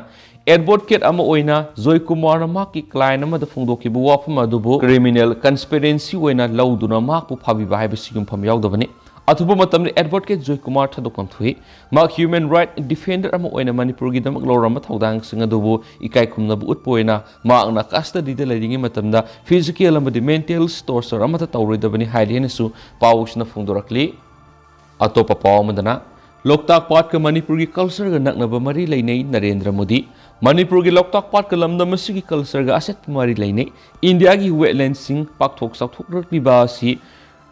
ꯑꯦꯗꯚꯣꯀꯦꯠ ꯑꯃ ꯑꯣꯏꯅ ꯖꯣꯏ ꯀꯨꯃꯥꯔꯅ ꯃꯍꯥꯛꯀꯤ ꯀ꯭ꯂꯥꯏꯟ ꯑꯃꯗ ꯐꯣꯡꯗꯣꯛꯈꯤꯕ ꯋꯥꯐꯝ ꯑꯗꯨꯕꯨ ꯀ꯭ꯔꯤꯃꯤꯅꯦꯜ ꯀꯟꯁꯄꯤꯔꯦꯟꯁꯤ ꯑꯣꯏꯅ ꯂꯧꯗꯨꯅ ꯃꯍꯥꯛꯄꯨ ꯐꯥꯕꯤꯕ ꯍꯥꯏꯕꯁꯤ ꯌꯨꯝꯐꯝ ꯌꯥꯎꯗꯕꯅꯤ꯫ ꯑꯊꯨꯕ ꯃꯇꯝꯗ ꯑꯦꯗꯚꯣꯀꯦꯠ ꯖꯣꯏ ꯀꯨꯃꯥꯔ ꯊꯥꯗꯣꯛꯐꯝ ꯊꯣꯛꯏ꯫ ꯃꯍꯥꯛ ꯍ꯭ꯌꯨꯃꯦꯟ ꯔꯥꯏꯠ ꯗꯤꯐꯦꯟꯗꯔ ꯑꯃ ꯑꯣꯏꯅ ꯃꯅꯤꯄꯨꯔꯒꯤꯗꯃꯛ ꯂꯧꯔꯝꯕ ꯊꯧꯗꯥꯡꯁꯤꯡ ꯑꯗꯨꯕꯨ ꯏꯀꯥꯏ ꯈꯨꯝꯅꯕ ꯎꯠꯄ ꯑꯣꯏꯅ ꯃꯍꯥꯛꯅ ꯀꯁꯇꯗꯤꯗ ꯂꯩꯔꯤꯉꯩ ꯃꯇꯝꯗ ꯐꯤꯖꯤꯀꯦꯜ ꯑꯃꯗꯤ ꯃꯦꯟꯇꯦꯜ ꯇꯣꯔꯆꯔ ꯑꯃꯠꯇ ꯇꯧꯔꯣꯏꯗꯕꯅꯤ ꯍꯥꯏꯔꯤ ꯍꯥꯏꯅꯁꯨ ꯄꯥꯎꯁꯤꯅ ꯐꯣꯡꯗꯣꯔꯛꯂꯤ꯫ ꯑꯇꯣꯞꯄ ꯄꯥꯎ ꯑꯃꯗꯅ, ꯂꯣꯛꯇꯥꯛ ꯄꯥꯠꯀ ꯃꯅꯤꯄꯨꯔꯒꯤ ꯀꯜꯆꯔꯒ ꯅꯛꯅꯕ ꯃꯔꯤ ꯂꯩꯅꯩ ꯅꯔꯦꯟꯗ꯭ꯔ ꯃꯣꯗꯤ꯫ ꯃꯅꯤꯄꯨꯔꯒꯤ ꯂꯣꯛꯇꯥꯛ ꯄꯥꯠꯀ ꯂꯝꯗꯝ ꯑꯁꯤꯒꯤ ꯀꯜꯆꯔꯒ ꯑꯆꯦꯠꯄ ꯃꯔꯤ ꯂꯩꯅꯩ꯫ ꯏꯟꯗꯤꯌꯥꯒꯤ ꯋꯦꯠꯂꯦꯟꯁꯤꯡ ꯄꯥꯛꯊꯣꯛ ꯆꯥꯎꯊꯣꯛꯂꯛꯂꯤꯕ ꯑꯁꯤ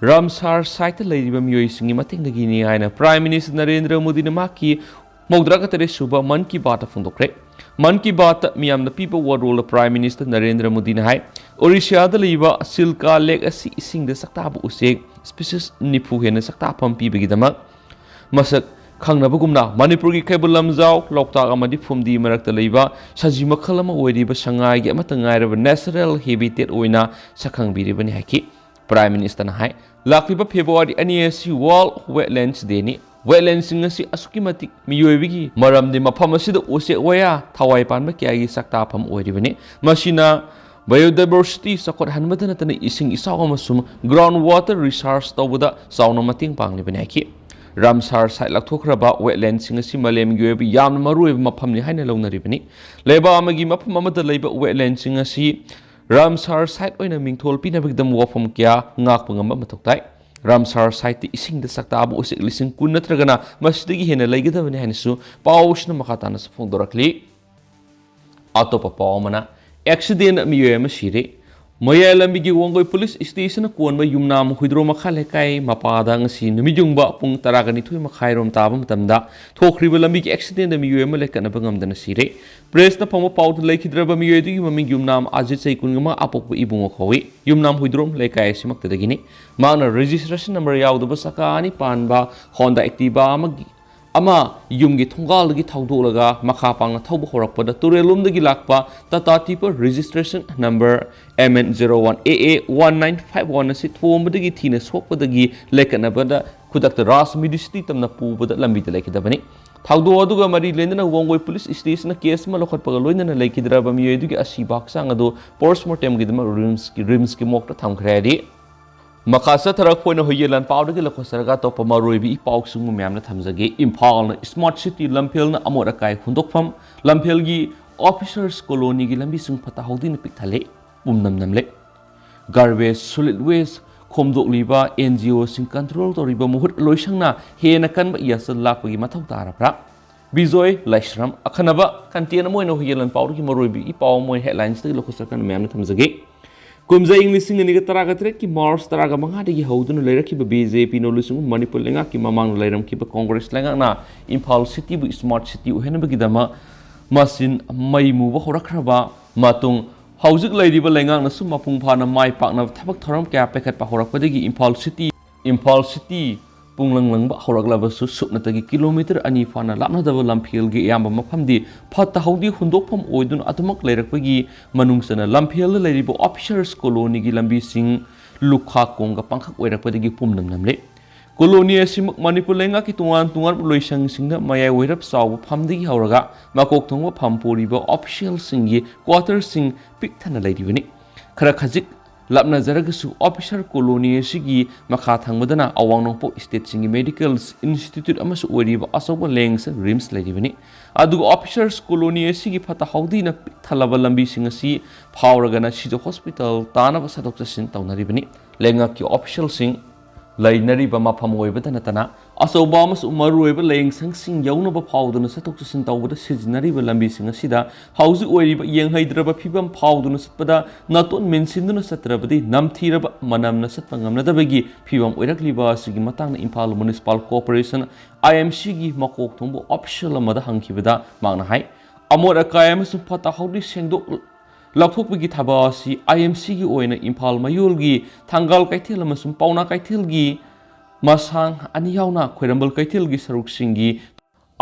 ꯔꯥꯝꯁꯥꯔ ꯁꯥꯏꯠꯇ ꯂꯩꯔꯤꯕ ꯃꯤꯑꯣꯏꯁꯤꯡꯒꯤ ꯃꯇꯦꯡꯗꯒꯤꯅꯤ ꯍꯥꯏꯅ ꯄ꯭ꯔꯥꯏꯝ ꯃꯤꯅꯤꯁꯇꯔ ꯅꯔꯦꯟꯗ꯭ꯔ ꯃꯣꯗꯤꯅ ꯃꯍꯥꯛꯀꯤ ꯃꯧꯗ꯭ꯔꯥꯒ ꯇꯔꯦꯠ ꯁꯨꯕ ꯃꯟ ꯀꯤ ꯕꯥꯠꯇ ꯐꯣꯡꯗꯣꯛꯈ꯭ꯔꯦ꯫ ꯃꯟ ꯀꯤ ꯕꯥꯠꯇ ꯃꯤꯌꯥꯝꯅ ꯄꯤꯕ ꯋꯥꯔꯣꯜꯗ ꯄ꯭ꯔꯥꯏꯝ ꯃꯤꯅꯤꯁꯇꯔ ꯅꯔꯦꯟꯗ꯭ꯔ ꯃꯣꯗꯤꯅ ꯍꯥꯏ, ꯑꯣꯔꯤꯁꯤꯌꯥꯗ ꯂꯩꯕ ꯁꯤꯜꯀꯥ ꯂꯦꯛ ꯑꯁꯤ ꯏꯁꯤꯡꯗ ꯁꯛꯇꯥꯕ ꯎꯆꯦꯛ ꯁ꯭ꯄꯤꯁꯤꯁ ꯅꯤꯐꯨ ꯍꯦꯟꯅ ꯁꯛꯇꯥꯐꯝ ꯄꯤꯕꯒꯤꯗꯃꯛ ꯃꯁꯛ ꯈꯪꯅꯕꯒꯨꯝꯅ, ꯃꯅꯤꯄꯨꯔꯒꯤ ꯀꯩꯕꯨꯜ ꯂꯝꯖꯥꯎ, ꯂꯣꯛꯇꯥꯛ ꯑꯃꯗꯤ ꯐꯨꯝꯗꯤ ꯃꯔꯛꯇ ꯂꯩꯕ ꯁꯖꯤ ꯃꯈꯜ ꯑꯃ ꯑꯣꯏꯔꯤꯕ ꯁꯉꯥꯏꯒꯤ ꯑꯃꯠꯇ ꯉꯥꯏꯔꯕ ꯅꯦꯆꯔꯦꯜ ꯍꯦꯕꯤꯇꯦꯠ ꯑꯣꯏꯅ ꯁꯛꯈꯪꯕꯤꯔꯤꯕꯅꯤ ꯍꯥꯏꯈꯤ꯫ Prime Ministerꯅ ꯍꯥꯏ, ꯂꯥꯛꯂꯤꯕ February ꯑꯅꯤ ꯑꯁꯤ World Wetlands Dayꯅꯤ꯫ Wetlandsꯁꯤꯡ ꯑꯁꯤ ꯑꯁꯨꯛꯀꯤ ꯃꯇꯤꯛ ꯃꯤꯑꯣꯏꯕꯒꯤ ꯃꯔꯝꯗꯤ ꯃꯐꯝ ꯑꯁꯤꯗ ꯎꯆꯦꯛ ꯋꯥꯌꯥ, ꯊꯋꯥꯏ ꯄꯥꯟꯕ ꯀꯌꯥꯒꯤ ꯆꯥꯛꯇꯥꯐꯝ ꯑꯣꯏꯔꯤꯕꯅꯤ꯫ ꯃꯁꯤꯅ biodiversity ꯆꯥꯎꯈꯠꯍꯟꯕꯗ ꯅꯠꯇꯅ ꯏꯁꯤꯡ ꯏꯆꯥꯎ ꯑꯃꯁꯨꯡ ground water recharge ꯇꯧꯕꯗ ꯆꯥꯎꯅ ꯃꯇꯦꯡ ꯄꯥꯡꯂꯤꯕꯅꯤ ꯍꯥꯏꯈꯤ꯫ Ramsar Site ꯂꯧꯊꯣꯛꯈ꯭ꯔꯕ wetlandꯁꯤꯡ ꯑꯁꯤ ꯃꯥꯂꯦꯝꯒꯤ ꯑꯣꯏꯕ ꯌꯥꯝꯅ ꯃꯔꯨꯑꯣꯏꯕ ꯃꯐꯝꯅꯤ ꯍꯥꯏꯅ ꯂꯧꯅꯔꯤꯕꯅꯤ꯫ ꯂꯩꯕꯥꯛ ꯑꯃꯒꯤ ꯃꯐꯝ ꯑꯃꯗ ꯂꯩꯕ wetlandꯁꯤꯡ ꯑꯁꯤ Ramsar Site ꯑꯣꯏꯅ ꯃꯤꯡꯊꯣꯜ ꯄꯤꯅꯕꯒꯤꯗꯃꯛ ꯋꯥꯐꯝ ꯀꯌꯥ ꯉꯥꯛꯄ ꯉꯝꯕ ꯃꯊꯧ ꯇꯥꯏ꯫ Ramsar Siteꯇ ꯏꯁꯤꯡꯗ ꯆꯥꯛꯇꯥꯕ ꯎꯆꯦꯛ ꯂꯤꯁꯤꯡ ꯀꯨꯟ ꯅꯠꯇ꯭ꯔꯒꯅ ꯃꯁꯤꯗꯒꯤ ꯍꯦꯟꯅ ꯂꯩꯒꯗꯕꯅꯤ ꯍꯥꯏꯅꯁꯨ ꯄꯥꯎꯁꯤꯅ ꯃꯈꯥ ꯇꯥꯅꯁꯨ ꯐꯣꯡꯗꯣꯔꯛꯂꯤ꯫ ꯑꯇꯣꯞꯄ ꯄꯥꯎ ꯑꯃꯅ, accident ꯃꯤꯑꯣꯏ ꯑꯃ ꯁꯤꯔꯦ꯫ ꯃꯌꯥꯏ ꯂꯝꯕꯤꯒꯤ ꯋꯥꯡꯒꯣꯏ police stationꯅ ꯀꯣꯟꯕ ꯌꯨꯝꯅꯥꯝ ꯍꯨꯏꯗ꯭ꯔꯣꯝ ꯃꯈꯥ ꯂꯩꯀꯥꯏ ꯃꯄꯥꯗ ꯉꯁꯤ ꯅꯨꯃꯤꯠꯌꯨꯡꯕ ꯄꯨꯡ ꯇꯔꯥꯒ ꯅꯤꯊꯣꯏ ꯃꯈꯥꯏꯔꯣꯝ ꯇꯥꯕ ꯃꯇꯝꯗ ꯊꯣꯛꯈ꯭ꯔꯤꯕ ꯂꯝꯕꯤꯒꯤ accidentꯗ ꯃꯤꯑꯣꯏ ꯑꯃ ꯂꯩꯈꯠꯅꯕ ꯉꯝꯗꯅ ꯁꯤꯔꯦ꯫ Pressꯅ ꯐꯪꯕ ꯄꯥꯎꯗ ꯂꯩꯈꯤꯗ꯭ꯔꯕ ꯃꯤꯑꯣꯏ ꯑꯗꯨꯒꯤ ꯃꯃꯤꯡ ꯌꯨꯝꯅꯥꯝ ꯑꯖꯤꯠ, ꯆꯍꯤ ꯀꯨꯟꯃꯉꯥ, ꯑꯄꯣꯛꯄ ꯏꯕꯨꯡꯉꯣ ꯀꯧꯏ꯫ ꯌꯨꯝꯅꯥꯝ ꯍꯨꯏꯗ꯭ꯔꯣꯝ ꯂꯩꯀꯥꯏ ꯑꯁꯤꯃꯛꯇꯗꯒꯤꯅꯤ꯫ ꯃꯍꯥꯛꯅ registration number ꯌꯥꯎꯗꯕ ꯆꯀꯥ ꯑꯅꯤ ꯄꯥꯟꯕ Honda Activa ꯑꯃꯒꯤ ꯑꯃ ꯌꯨꯝꯒꯤ ꯊꯣꯡꯒꯥꯜꯗꯒꯤ ꯊꯧꯗꯣꯛꯂꯒ ꯃꯈꯥ ꯄꯥꯡꯅ ꯊꯧꯕ ꯍꯧꯔꯛꯄꯗ ꯇꯨꯔꯦꯜꯂꯣꯝꯗꯒꯤ ꯂꯥꯛꯄ Tata Tipper registration number M N zero one A A one nine five one ꯑꯁꯤ ꯊꯣꯝꯕꯗꯒꯤ ꯊꯤꯅ ꯁꯣꯛꯄꯗꯒꯤ ꯂꯩꯈꯠꯅꯕꯗ ꯈꯨꯗꯛꯇ Raj Medicity ꯇꯝꯅ ꯄꯨꯕꯗ ꯂꯝꯕꯤꯗ ꯂꯩꯈꯤꯗꯕꯅꯤ꯫ ꯊꯧꯗꯣꯛ ꯑꯗꯨꯒ ꯃꯔꯤ ꯂꯩꯅꯅ ꯋꯥꯡꯒꯣꯏ police stationꯅ case ꯑꯃ ꯂꯧꯈꯠꯄꯒ ꯂꯣꯏꯅꯅ ꯂꯩꯈꯤꯗ꯭ꯔꯕ ꯃꯤꯑꯣꯏ ꯑꯗꯨꯒꯤ ꯑꯁꯤꯕ ꯍꯛꯆꯥꯡ ꯑꯗꯨ post mortemꯒꯤꯗꯃꯛ RIMSꯀꯤ, RIMSꯀꯤ morgueꯇ ꯊꯝꯈ꯭ꯔꯦ ꯍꯥꯏꯔꯤ꯫ ꯃꯈꯥ ꯆꯠꯊꯔꯛꯄ ꯑꯣꯏꯅ ꯍꯨꯏꯌꯦꯟ ꯂꯥꯟ ꯄꯥꯎꯗꯒꯤ ꯂꯧꯈꯠꯆꯔꯒ ꯑꯇꯣꯞꯄ ꯃꯔꯨꯑꯣꯏꯕ ꯏ ꯄꯥꯎꯁꯤꯡꯕꯨ ꯃꯌꯥꯝꯅ ꯊꯝꯖꯒꯦ꯫ ꯏꯝꯐꯥꯜꯅ smart city ꯂꯝꯐꯦꯜꯅ ꯑꯃꯣꯠ ꯑꯀꯥꯏ ꯍꯨꯟꯗꯣꯛꯐꯝ, ꯂꯝꯐꯦꯜꯒꯤ officers colonyꯒꯤ ꯂꯝꯕꯤꯁꯤꯡ ꯐꯠꯇ ꯍꯥꯎꯗꯤꯅ ꯄꯤꯛ ꯊꯜꯂꯦ, ꯄꯨꯝꯅꯝ ꯅꯝꯂꯦ꯫ Garbage, solid waste ꯈꯣꯝꯗꯣꯛꯂꯤꯕ NGOꯁꯤꯡ control ꯇꯧꯔꯤꯕ ꯃꯍꯨꯠ ꯂꯣꯏꯁꯪꯅ ꯍꯦꯟꯅ ꯀꯟꯕ ꯌꯥꯆꯜ ꯂꯥꯛꯄꯒꯤ ꯃꯊꯧ ꯇꯥꯔꯕ꯭ꯔꯥ? ꯕꯤꯖꯣꯏ ꯂꯥꯏꯁ꯭ꯔꯝ꯫ ꯑꯈꯟꯅꯕ content ꯑꯃ ꯑꯣꯏꯅ ꯍꯨꯏꯌꯦꯟ ꯂꯥꯟ ꯄꯥꯎꯗꯒꯤ ꯃꯔꯨꯑꯣꯏꯕ ꯏ ꯄꯥꯎ ꯑꯃ ꯑꯣꯏꯅ headlinesꯇꯒꯤ ꯂꯧꯈꯠꯆꯔꯛꯀꯅ ꯃꯌꯥꯝꯅ ꯊꯝꯖꯒꯦ꯫ ꯀꯨꯝꯖꯥ ꯏꯪ ꯂꯤꯁꯤꯡ ꯑꯅꯤꯒ ꯇꯔꯥꯒ ꯇꯔꯦꯠꯀꯤ March ꯇꯔꯥꯒ ꯃꯉꯥꯗꯒꯤ ꯍꯧꯗꯨꯅ ꯂꯩꯔꯛꯈꯤꯕ BJP ꯅꯣꯂꯨꯆꯤꯡꯕ ꯃꯅꯤꯄꯨꯔ ꯂꯩꯉꯥꯛꯀꯤ ꯃꯃꯥꯡꯗ ꯂꯩꯔꯝꯈꯤꯕ Congress ꯂꯩꯉꯥꯛꯅ ꯏꯝꯐꯥꯜ cityꯕꯨ smart city ꯑꯣꯏꯍꯟꯅꯕꯒꯤꯗꯃꯛ ꯃꯆꯤꯟ ꯃꯩ ꯃꯨꯕ ꯍꯧꯔꯛꯈ꯭ꯔꯕ ꯃꯇꯨꯡ, ꯍꯧꯖꯤꯛ ꯂꯩꯔꯤꯕ ꯂꯩꯉꯥꯛꯅꯁꯨ ꯃꯄꯨꯡ ꯐꯥꯅ ꯃꯥꯏ ꯄꯥꯛꯅ ꯊꯕꯛ ꯊꯧꯔꯝ ꯀꯌꯥ ꯄꯥꯏꯈꯠꯄ ꯍꯧꯔꯛꯄꯗꯒꯤ ꯏꯝꯐꯥꯜ city, ꯏꯝꯐꯥꯜ city ꯄꯨꯡꯂꯪ ꯂꯪꯕ ꯍꯧꯔꯛꯂꯕꯁꯨ ꯁꯨꯞꯅꯇꯒꯤ ꯀꯤꯂꯣꯃꯤꯇꯔ ꯑꯅꯤ ꯐꯥꯅ ꯂꯥꯞꯅꯗꯕ ꯂꯝꯐꯦꯜꯒꯤ ꯑꯌꯥꯝꯕ ꯃꯐꯝꯗꯤ ꯐꯠꯇ ꯍꯥꯎꯗꯤ ꯍꯨꯟꯗꯣꯛꯐꯝ ꯑꯣꯏꯗꯨꯅ ꯑꯗꯨꯃꯛ ꯂꯩꯔꯛꯄꯒꯤ ꯃꯅꯨꯡ ꯆꯟꯅ ꯂꯝꯐꯦꯜꯗ ꯂꯩꯔꯤꯕ officers colonyꯒꯤ ꯂꯝꯕꯤꯁꯤꯡ ꯂꯨꯈꯥ ꯀꯣꯡꯒ ꯄꯥꯡꯈꯛ ꯑꯣꯏꯔꯛꯄꯗꯒꯤ ꯄꯨꯝꯅꯝ ꯅꯝꯂꯦ꯫ Colony ꯑꯁꯤꯃꯛ ꯃꯅꯤꯄꯨꯔ ꯂꯩꯉꯥꯛꯀꯤ ꯇꯣꯉꯥꯟ ꯇꯣꯉꯥꯟꯕ ꯂꯣꯏꯁꯪꯁꯤꯡꯗ ꯃꯌꯥꯏ ꯑꯣꯏꯔꯞ ꯆꯥꯎꯕ ꯐꯝꯗꯒꯤ ꯍꯧꯔꯒ ꯃꯀꯣꯛ ꯊꯣꯡꯕ ꯐꯝ ꯄꯨꯔꯤꯕ officialꯁꯤꯡꯒꯤ quarterꯁꯤꯡ ꯄꯤꯛ ꯊꯟꯅ ꯂꯩꯔꯤꯕꯅꯤ꯫ ꯈꯔ ꯈꯖꯤꯛ ꯂꯥꯞꯅꯖꯔꯒꯁꯨ officer colony ꯑꯁꯤꯒꯤ ꯃꯈꯥ ꯊꯪꯕꯗꯅ ꯑꯋꯥꯡ ꯅꯣꯡꯄꯣꯛ stateꯁꯤꯡꯒꯤ medical institute ꯑꯃꯁꯨ ꯑꯣꯏꯔꯤꯕ ꯑꯆꯧꯕ ꯂꯥꯌꯦꯡꯁꯪ RIMS ꯂꯩꯔꯤꯕꯅꯤ꯫ ꯑꯗꯨꯒ officers colony ꯑꯁꯤꯒꯤ ꯐꯠꯇ ꯍꯥꯎꯗꯤꯅ ꯄꯤꯛ ꯊꯜꯂꯕ ꯂꯝꯕꯤꯁꯤꯡ ꯑꯁꯤ ꯐꯥꯎꯔꯒꯅ ꯁꯤꯖ hospital ꯇꯥꯅꯕ ꯆꯠꯊꯣꯛ ꯆꯠꯁꯤꯟ ꯇꯧꯅꯔꯤꯕꯅꯤ꯫ ꯂꯩꯉꯥꯛꯀꯤ officialꯁꯤꯡ ꯂꯩꯅꯔꯤꯕ ꯃꯐꯝ ꯑꯣꯏꯕꯇ ꯅꯠꯇꯅ ꯑꯆꯧꯕ ꯑꯃꯁꯨꯡ ꯃꯔꯨꯑꯣꯏꯕ ꯂꯥꯌꯦꯡꯁꯪꯁꯤꯡ ꯌꯧꯅꯕ ꯐꯥꯎꯗꯨꯅ ꯆꯠꯊꯣꯛ ꯆꯠꯁꯤꯟ ꯇꯧꯕꯗ ꯁꯤꯖꯤꯟꯅꯔꯤꯕ ꯂꯝꯕꯤꯁꯤꯡ ꯑꯁꯤꯗ ꯍꯧꯖꯤꯛ ꯑꯣꯏꯔꯤꯕ ꯌꯦꯡꯍꯩꯗ꯭ꯔꯕ ꯐꯤꯕꯝ ꯐꯥꯎꯗꯨꯅ ꯆꯠꯄꯗ ꯅꯥꯇꯣꯟ ꯃꯦꯟꯁꯤꯟꯗꯨꯅ ꯆꯠꯇ꯭ꯔꯕꯗꯤ ꯅꯝꯊꯤꯔꯕ ꯃꯅꯝꯅ ꯆꯠꯄ ꯉꯝꯅꯗꯕꯒꯤ ꯐꯤꯕꯝ ꯑꯣꯏꯔꯛꯂꯤꯕ ꯑꯁꯤꯒꯤ ꯃꯇꯥꯡꯗ ꯏꯝꯐꯥꯜ Municipal Corporation, IMCꯒꯤ ꯃꯀꯣꯛ ꯊꯣꯡꯕ official ꯑꯃꯗ ꯍꯪꯈꯤꯕꯗ ꯃꯍꯥꯛꯅ ꯍꯥꯏ, ꯑꯃꯣꯠ ꯑꯀꯥꯏ ꯑꯃꯁꯨꯡ ꯐꯠꯇ ꯍꯥꯎꯗꯤ ꯁꯦꯡꯗꯣꯛ ꯂꯧꯊꯣꯛꯄꯒꯤ ꯊꯕꯛ ꯑꯁꯤ IMCꯒꯤ ꯑꯣꯏꯅ ꯏꯝꯐꯥꯜ ꯃꯌꯣꯜꯒꯤ ꯊꯪꯒꯥꯜ ꯀꯩꯊꯦꯜ ꯑꯃꯁꯨꯡ ꯄꯥꯎꯅꯥ ꯀꯩꯊꯦꯜꯒꯤ ꯃꯁꯥꯡ ꯑꯅꯤ ꯌꯥꯎꯅ ꯈ꯭ꯋꯥꯏꯔꯝꯕꯟ ꯀꯩꯊꯦꯜꯒꯤ ꯁꯔꯨꯛꯁꯤꯡꯒꯤ,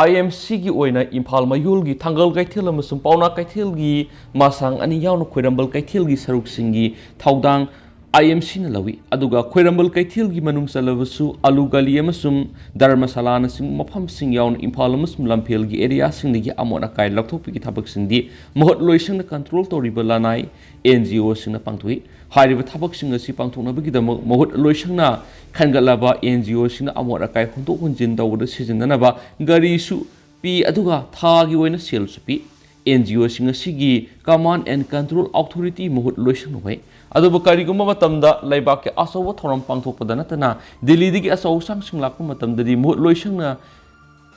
IMCꯒꯤ ꯑꯣꯏꯅ ꯏꯝꯐꯥꯜ ꯃꯌꯣꯜꯒꯤ ꯊꯪꯒꯥꯜ ꯀꯩꯊꯦꯜ ꯑꯃꯁꯨꯡ ꯄꯥꯎꯅꯥ ꯀꯩꯊꯦꯜꯒꯤ ꯃꯁꯥꯡ ꯑꯅꯤ ꯌꯥꯎꯅ ꯈ꯭ꯋꯥꯏꯔꯝꯕꯟ ꯀꯩꯊꯦꯜꯒꯤ ꯁꯔꯨꯛꯁꯤꯡꯒꯤ ꯊꯧꯗꯥꯡ IMCꯅ ꯂꯧꯏ꯫ ꯑꯗꯨꯒ ꯈ꯭ꯋꯥꯏꯔꯝꯕꯟ ꯀꯩꯊꯦꯜꯒꯤ ꯃꯅꯨꯡ ꯆꯜꯂꯕꯁꯨ ꯑꯂꯨ ꯒꯂꯤ ꯑꯃꯁꯨꯡ ꯙꯔꯃꯁꯥꯂꯥꯅꯆꯤꯡꯕ ꯃꯐꯝꯁꯤꯡ ꯌꯥꯎꯅ ꯏꯝꯐꯥꯜ ꯑꯃꯁꯨꯡ ꯂꯝꯐꯦꯜꯒꯤ areaꯁꯤꯡꯗꯒꯤ ꯑꯃꯣꯠ ꯑꯀꯥꯏ ꯂꯧꯊꯣꯛꯄꯒꯤ ꯊꯕꯛꯁꯤꯡꯗꯤ ꯃꯍꯨꯠ ꯂꯣꯏꯁꯪꯅ control ꯇꯧꯔꯤꯕ ꯂꯅꯥꯏ NGOꯁꯤꯡꯅ ꯄꯥꯡꯊꯣꯛꯏ꯫ ꯍꯥꯏꯔꯤꯕ ꯊꯕꯛꯁꯤꯡ ꯑꯁꯤ ꯄꯥꯡꯊꯣꯛꯅꯕꯒꯤꯗꯃꯛ ꯃꯍꯨꯠ ꯂꯣꯏꯁꯪꯅ ꯈꯟꯒꯠꯂꯕ NGOꯁꯤꯡꯅ ꯑꯃꯣꯠ ꯑꯀꯥꯏ ꯍꯨꯟꯗꯣꯛ ꯍꯨꯟꯖꯤꯟ ꯇꯧꯕꯗ ꯁꯤꯖꯤꯟꯅꯅꯕ ꯒꯥꯔꯤꯁꯨ ꯄꯤ, ꯑꯗꯨꯒ ꯊꯥꯒꯤ ꯑꯣꯏꯅ ꯁꯦꯜꯁꯨ ꯄꯤ꯫ NGOꯁꯤꯡ ꯑꯁꯤꯒꯤ Command and Control Authority ꯃꯍꯨꯠ ꯂꯣꯏꯁꯪꯅ ꯑꯣꯏ꯫ ꯑꯗꯨꯕꯨ ꯀꯔꯤꯒꯨꯝꯕ ꯃꯇꯝꯗ ꯂꯩꯕꯥꯛꯀꯤ ꯑꯆꯧꯕ ꯊꯧꯔꯝ ꯄꯥꯡꯊꯣꯛꯄꯗ ꯅꯠꯇꯅ ꯗꯤꯜꯂꯤꯗꯒꯤ ꯑꯆꯧ ꯑꯁꯥꯡꯁꯤꯡ ꯂꯥꯛꯄ ꯃꯇꯝꯗꯗꯤ ꯃꯍꯨꯠ ꯂꯣꯏꯁꯪꯅ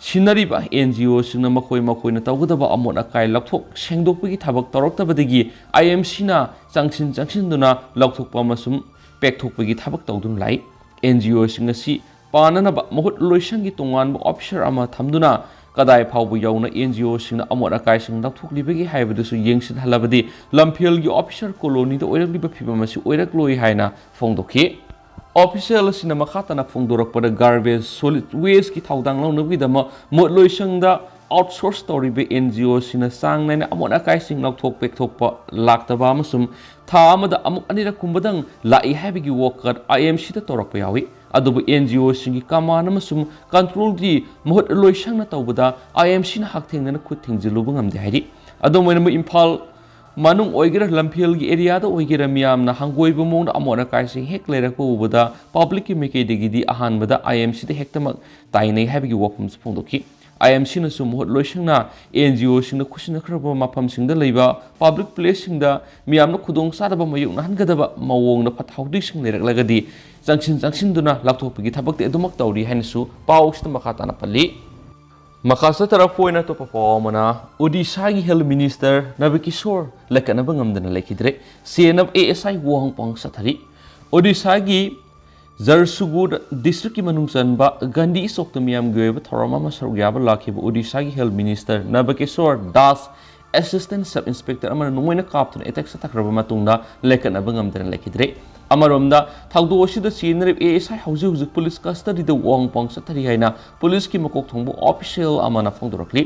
ꯁꯤꯟꯅꯔꯤꯕ NGOꯁꯤꯡꯅ ꯃꯈꯣꯏ ꯃꯈꯣꯏꯅ ꯇꯧꯒꯗꯕ ꯑꯃꯣꯠ ꯑꯀꯥꯏ ꯂꯧꯊꯣꯛ ꯁꯦꯡꯗꯣꯛꯄꯒꯤ ꯊꯕꯛ ꯇꯧꯔꯛꯇꯕꯗꯒꯤ IMCꯅ ꯆꯪꯁꯤꯟ ꯆꯪꯁꯤꯟꯗꯨꯅ ꯂꯧꯊꯣꯛꯄ ꯑꯃꯁꯨꯡ ꯄꯦꯛꯊꯣꯛꯄꯒꯤ ꯊꯕꯛ ꯇꯧꯗꯨꯅ ꯂꯥꯛꯏ꯫ NGOꯁꯤꯡ ꯑꯁꯤ ꯄꯥꯟꯅꯅꯕ ꯃꯍꯨꯠ ꯂꯣꯏꯁꯪꯒꯤ ꯇꯣꯉꯥꯟꯕ officer ꯑꯃ ꯊꯝꯗꯨꯅ ꯀꯗꯥꯏ ꯐꯥꯎꯕ ꯌꯧꯅ NGOꯁꯤꯡꯅ ꯑꯃꯣꯠ ꯑꯀꯥꯏꯁꯤꯡ ꯂꯧꯊꯣꯛꯂꯤꯕꯒꯦ ꯍꯥꯏꯕꯗꯨꯁꯨ ꯌꯦꯡꯁꯤꯟꯍꯜꯂꯕꯗꯤ ꯂꯝꯐꯦꯜꯒꯤ officer colonyꯗ ꯑꯣꯏꯔꯛꯂꯤꯕ ꯐꯤꯕꯝ ꯑꯁꯤ ꯑꯣꯏꯔꯛꯂꯣꯏ ꯍꯥꯏꯅ ꯐꯣꯡꯗꯣꯛꯈꯤ꯫ ꯑꯣꯐꯤꯁꯤꯌꯦꯜ ꯑꯁꯤꯅ ꯃꯈꯥ ꯇꯥꯅ ꯐꯣꯡꯗꯣꯔꯛꯄꯗ, ꯒꯥꯔꯕꯦꯖ ꯁꯣꯂꯤꯗ ꯋꯦꯁꯀꯤ ꯊꯧꯗꯥꯡ ꯂꯧꯅꯕꯒꯤꯗꯃꯛ ꯃꯍꯨꯠ ꯂꯣꯏꯁꯪꯗ ꯑꯥꯎꯠꯁꯣꯔꯁ ꯇꯧꯔꯤꯕ ꯑꯦꯟ ꯖꯤ ꯑꯣꯁꯤꯡꯅ ꯆꯥꯡ ꯅꯥꯏꯅ ꯑꯃꯣꯠ ꯑꯀꯥꯏꯁꯤꯡ ꯂꯧꯊꯣꯛ ꯄꯦꯛꯊꯣꯛꯄ ꯂꯥꯛꯇꯕ ꯑꯃꯁꯨꯡ ꯊꯥ ꯑꯃꯗ ꯑꯃꯨꯛ ꯑꯅꯤꯔꯛ ꯀꯨꯝꯕꯗꯪ ꯂꯥꯛꯏ ꯍꯥꯏꯕꯒꯤ ꯋꯥꯀꯠ ꯑꯥꯏ ꯑꯦꯝ ꯁꯤꯗ ꯇꯧꯔꯛꯄ ꯌꯥꯎꯏ꯫ ꯑꯗꯨꯕꯨ ꯑꯦꯟ ꯖꯤ ꯑꯣꯁꯤꯡꯒꯤ ꯀꯃꯥꯟ ꯑꯃꯁꯨꯡ ꯀꯟꯇ꯭ꯔꯣꯜꯗꯤ ꯃꯍꯨꯠ ꯂꯣꯏꯁꯪꯅ ꯇꯧꯕꯗ ꯑꯥꯏ ꯑꯦꯝ ꯁꯤꯅ ꯍꯛꯊꯦꯡꯅꯅ ꯈꯨꯠ ꯊꯤꯡꯖꯤꯜꯂꯨꯕ ꯉꯝꯗꯦ ꯍꯥꯏꯔꯤ꯫ ꯑꯗꯨꯝ ꯑꯣꯏꯅꯃꯛ, ꯏꯝꯐꯥꯜ ꯃꯅꯨꯡ ꯑꯣꯏꯒꯦꯔꯥ, ꯂꯝꯐꯦꯜꯒꯤ ꯑꯦꯔꯤꯌꯥꯗ ꯑꯣꯏꯒꯦꯔꯥ, ꯃꯤꯌꯥꯝꯅ ꯍꯪꯒꯣꯏꯕ ꯃꯑꯣꯡꯗ ꯑꯃꯣꯠ ꯑꯀꯥꯏꯁꯤꯡ ꯍꯦꯛ ꯂꯩꯔꯛꯄ ꯎꯕꯗ ꯄꯕ꯭ꯂꯤꯛꯀꯤ ꯃꯥꯏꯀꯩꯗꯒꯤꯗꯤ ꯑꯍꯥꯟꯕꯗ ꯑꯥꯏ ꯑꯦꯝ ꯁꯤꯗ ꯍꯦꯛꯇꯃꯛ ꯇꯥꯏꯅꯩ ꯍꯥꯏꯕꯒꯤ ꯋꯥꯐꯝꯁꯨ ꯐꯣꯡꯗꯣꯛꯈꯤ꯫ ꯑꯥꯏ ꯑꯦꯝ ꯁꯤꯅꯁꯨ ꯃꯍꯨꯠ ꯂꯣꯏꯁꯪꯅ ꯑꯦꯟ ꯖꯤ ꯑꯣꯁꯤꯡꯅ ꯈꯨꯠꯁꯤꯟꯅꯈ꯭ꯔꯕ ꯃꯐꯝꯁꯤꯡꯗ ꯂꯩꯕ ꯄꯕ꯭ꯂꯤꯛ ꯄ꯭ꯂꯦꯁꯁꯤꯡꯗ ꯃꯤꯌꯥꯝꯅ ꯈꯨꯗꯣꯡꯆꯥꯗꯕ ꯃꯥꯌꯣꯛꯅꯍꯟꯒꯗꯕ ꯃꯑꯣꯡꯗ ꯐꯠꯇ ꯍꯥꯎꯗꯤꯁꯤꯡ ꯂꯩꯔꯛꯂꯒꯗꯤ ꯆꯪꯁꯤꯟ ꯆꯪꯁꯤꯟꯗꯨꯅ ꯂꯧꯊꯣꯛꯄꯒꯤ ꯊꯕꯛꯇꯤ ꯑꯗꯨꯃꯛ ꯇꯧꯔꯤ ꯍꯥꯏꯅꯁꯨ ꯄꯥꯎ ꯑꯁꯤꯗ ꯃꯈꯥ ꯇꯥꯅ ꯄꯜꯂꯤ꯫ ꯃꯈꯥ ꯆꯠꯊꯔꯛꯄ ꯑꯣꯏꯅ ꯑꯇꯣꯞꯄ ꯄꯥꯎ ꯑꯃꯅ, ꯑꯣꯗꯤꯁꯥꯒꯤ ꯍꯦꯜꯊ ꯃꯤꯅꯤꯁꯇꯔ ꯅꯕꯀꯤꯁꯣꯔ ꯂꯩꯈꯠꯅꯕ ꯉꯝꯗꯅ ꯂꯩꯈꯤꯗ꯭ꯔꯦ꯫ ꯁꯤ ꯑꯦꯟ ꯑꯦꯐ ꯑꯦ ꯑꯦꯁ ꯑꯥꯏ ꯋꯥꯍꯪ ꯄꯥꯎꯍꯪ ꯆꯠꯊꯔꯤ꯫ ꯑꯣꯗꯤꯁꯥꯒꯤ ꯖꯔꯁꯨꯒꯨꯗ ꯗꯤꯁꯇ꯭ꯔꯤꯛꯀꯤ ꯃꯅꯨꯡ ꯆꯟꯕ ꯒꯥꯟꯙꯤ ꯆꯧꯛꯇ ꯃꯤꯌꯥꯝꯒꯤ ꯑꯣꯏꯕ ꯊꯧꯔꯝ ꯑꯃ ꯁꯔꯨꯛ ꯌꯥꯕ ꯂꯥꯛꯈꯤꯕ ꯑꯣꯗꯤꯁꯥꯒꯤ health minister Nabakishore Das, assistant sub inspector ꯑꯃꯅ ꯅꯣꯡꯃꯩꯅ ꯀꯥꯞꯇꯨꯅ ꯑꯦꯇꯦꯛ ꯆꯠꯊꯈ꯭ꯔꯕ ꯃꯇꯨꯡꯗ ꯂꯩꯈꯠꯅꯕ ꯉꯝꯗꯅ ꯂꯩꯈꯤꯗ꯭ꯔꯦ꯫ ꯑꯃꯔꯣꯝꯗ, ꯊꯧꯗꯣꯛ ꯑꯁꯤꯗ ꯁꯤ ꯑꯦꯟ ꯑꯦꯐ ꯑꯦ ꯑꯦꯁ ꯑꯥꯏ ꯍꯧꯖꯤꯛ ꯍꯧꯖꯤꯛ ꯄꯨꯂꯤꯁ ꯀꯁꯇꯗꯤꯗ ꯋꯥꯍꯪ ꯄꯥꯎꯍꯪ ꯆꯠꯊꯔꯤ ꯍꯥꯏꯅ ꯄꯨꯂꯤꯁꯀꯤ ꯃꯀꯣꯛ ꯊꯣꯡꯕ ꯑꯣꯐꯤꯁꯤꯌꯦꯜ ꯑꯃꯅ ꯐꯣꯡꯗꯣꯔꯛꯂꯤ꯫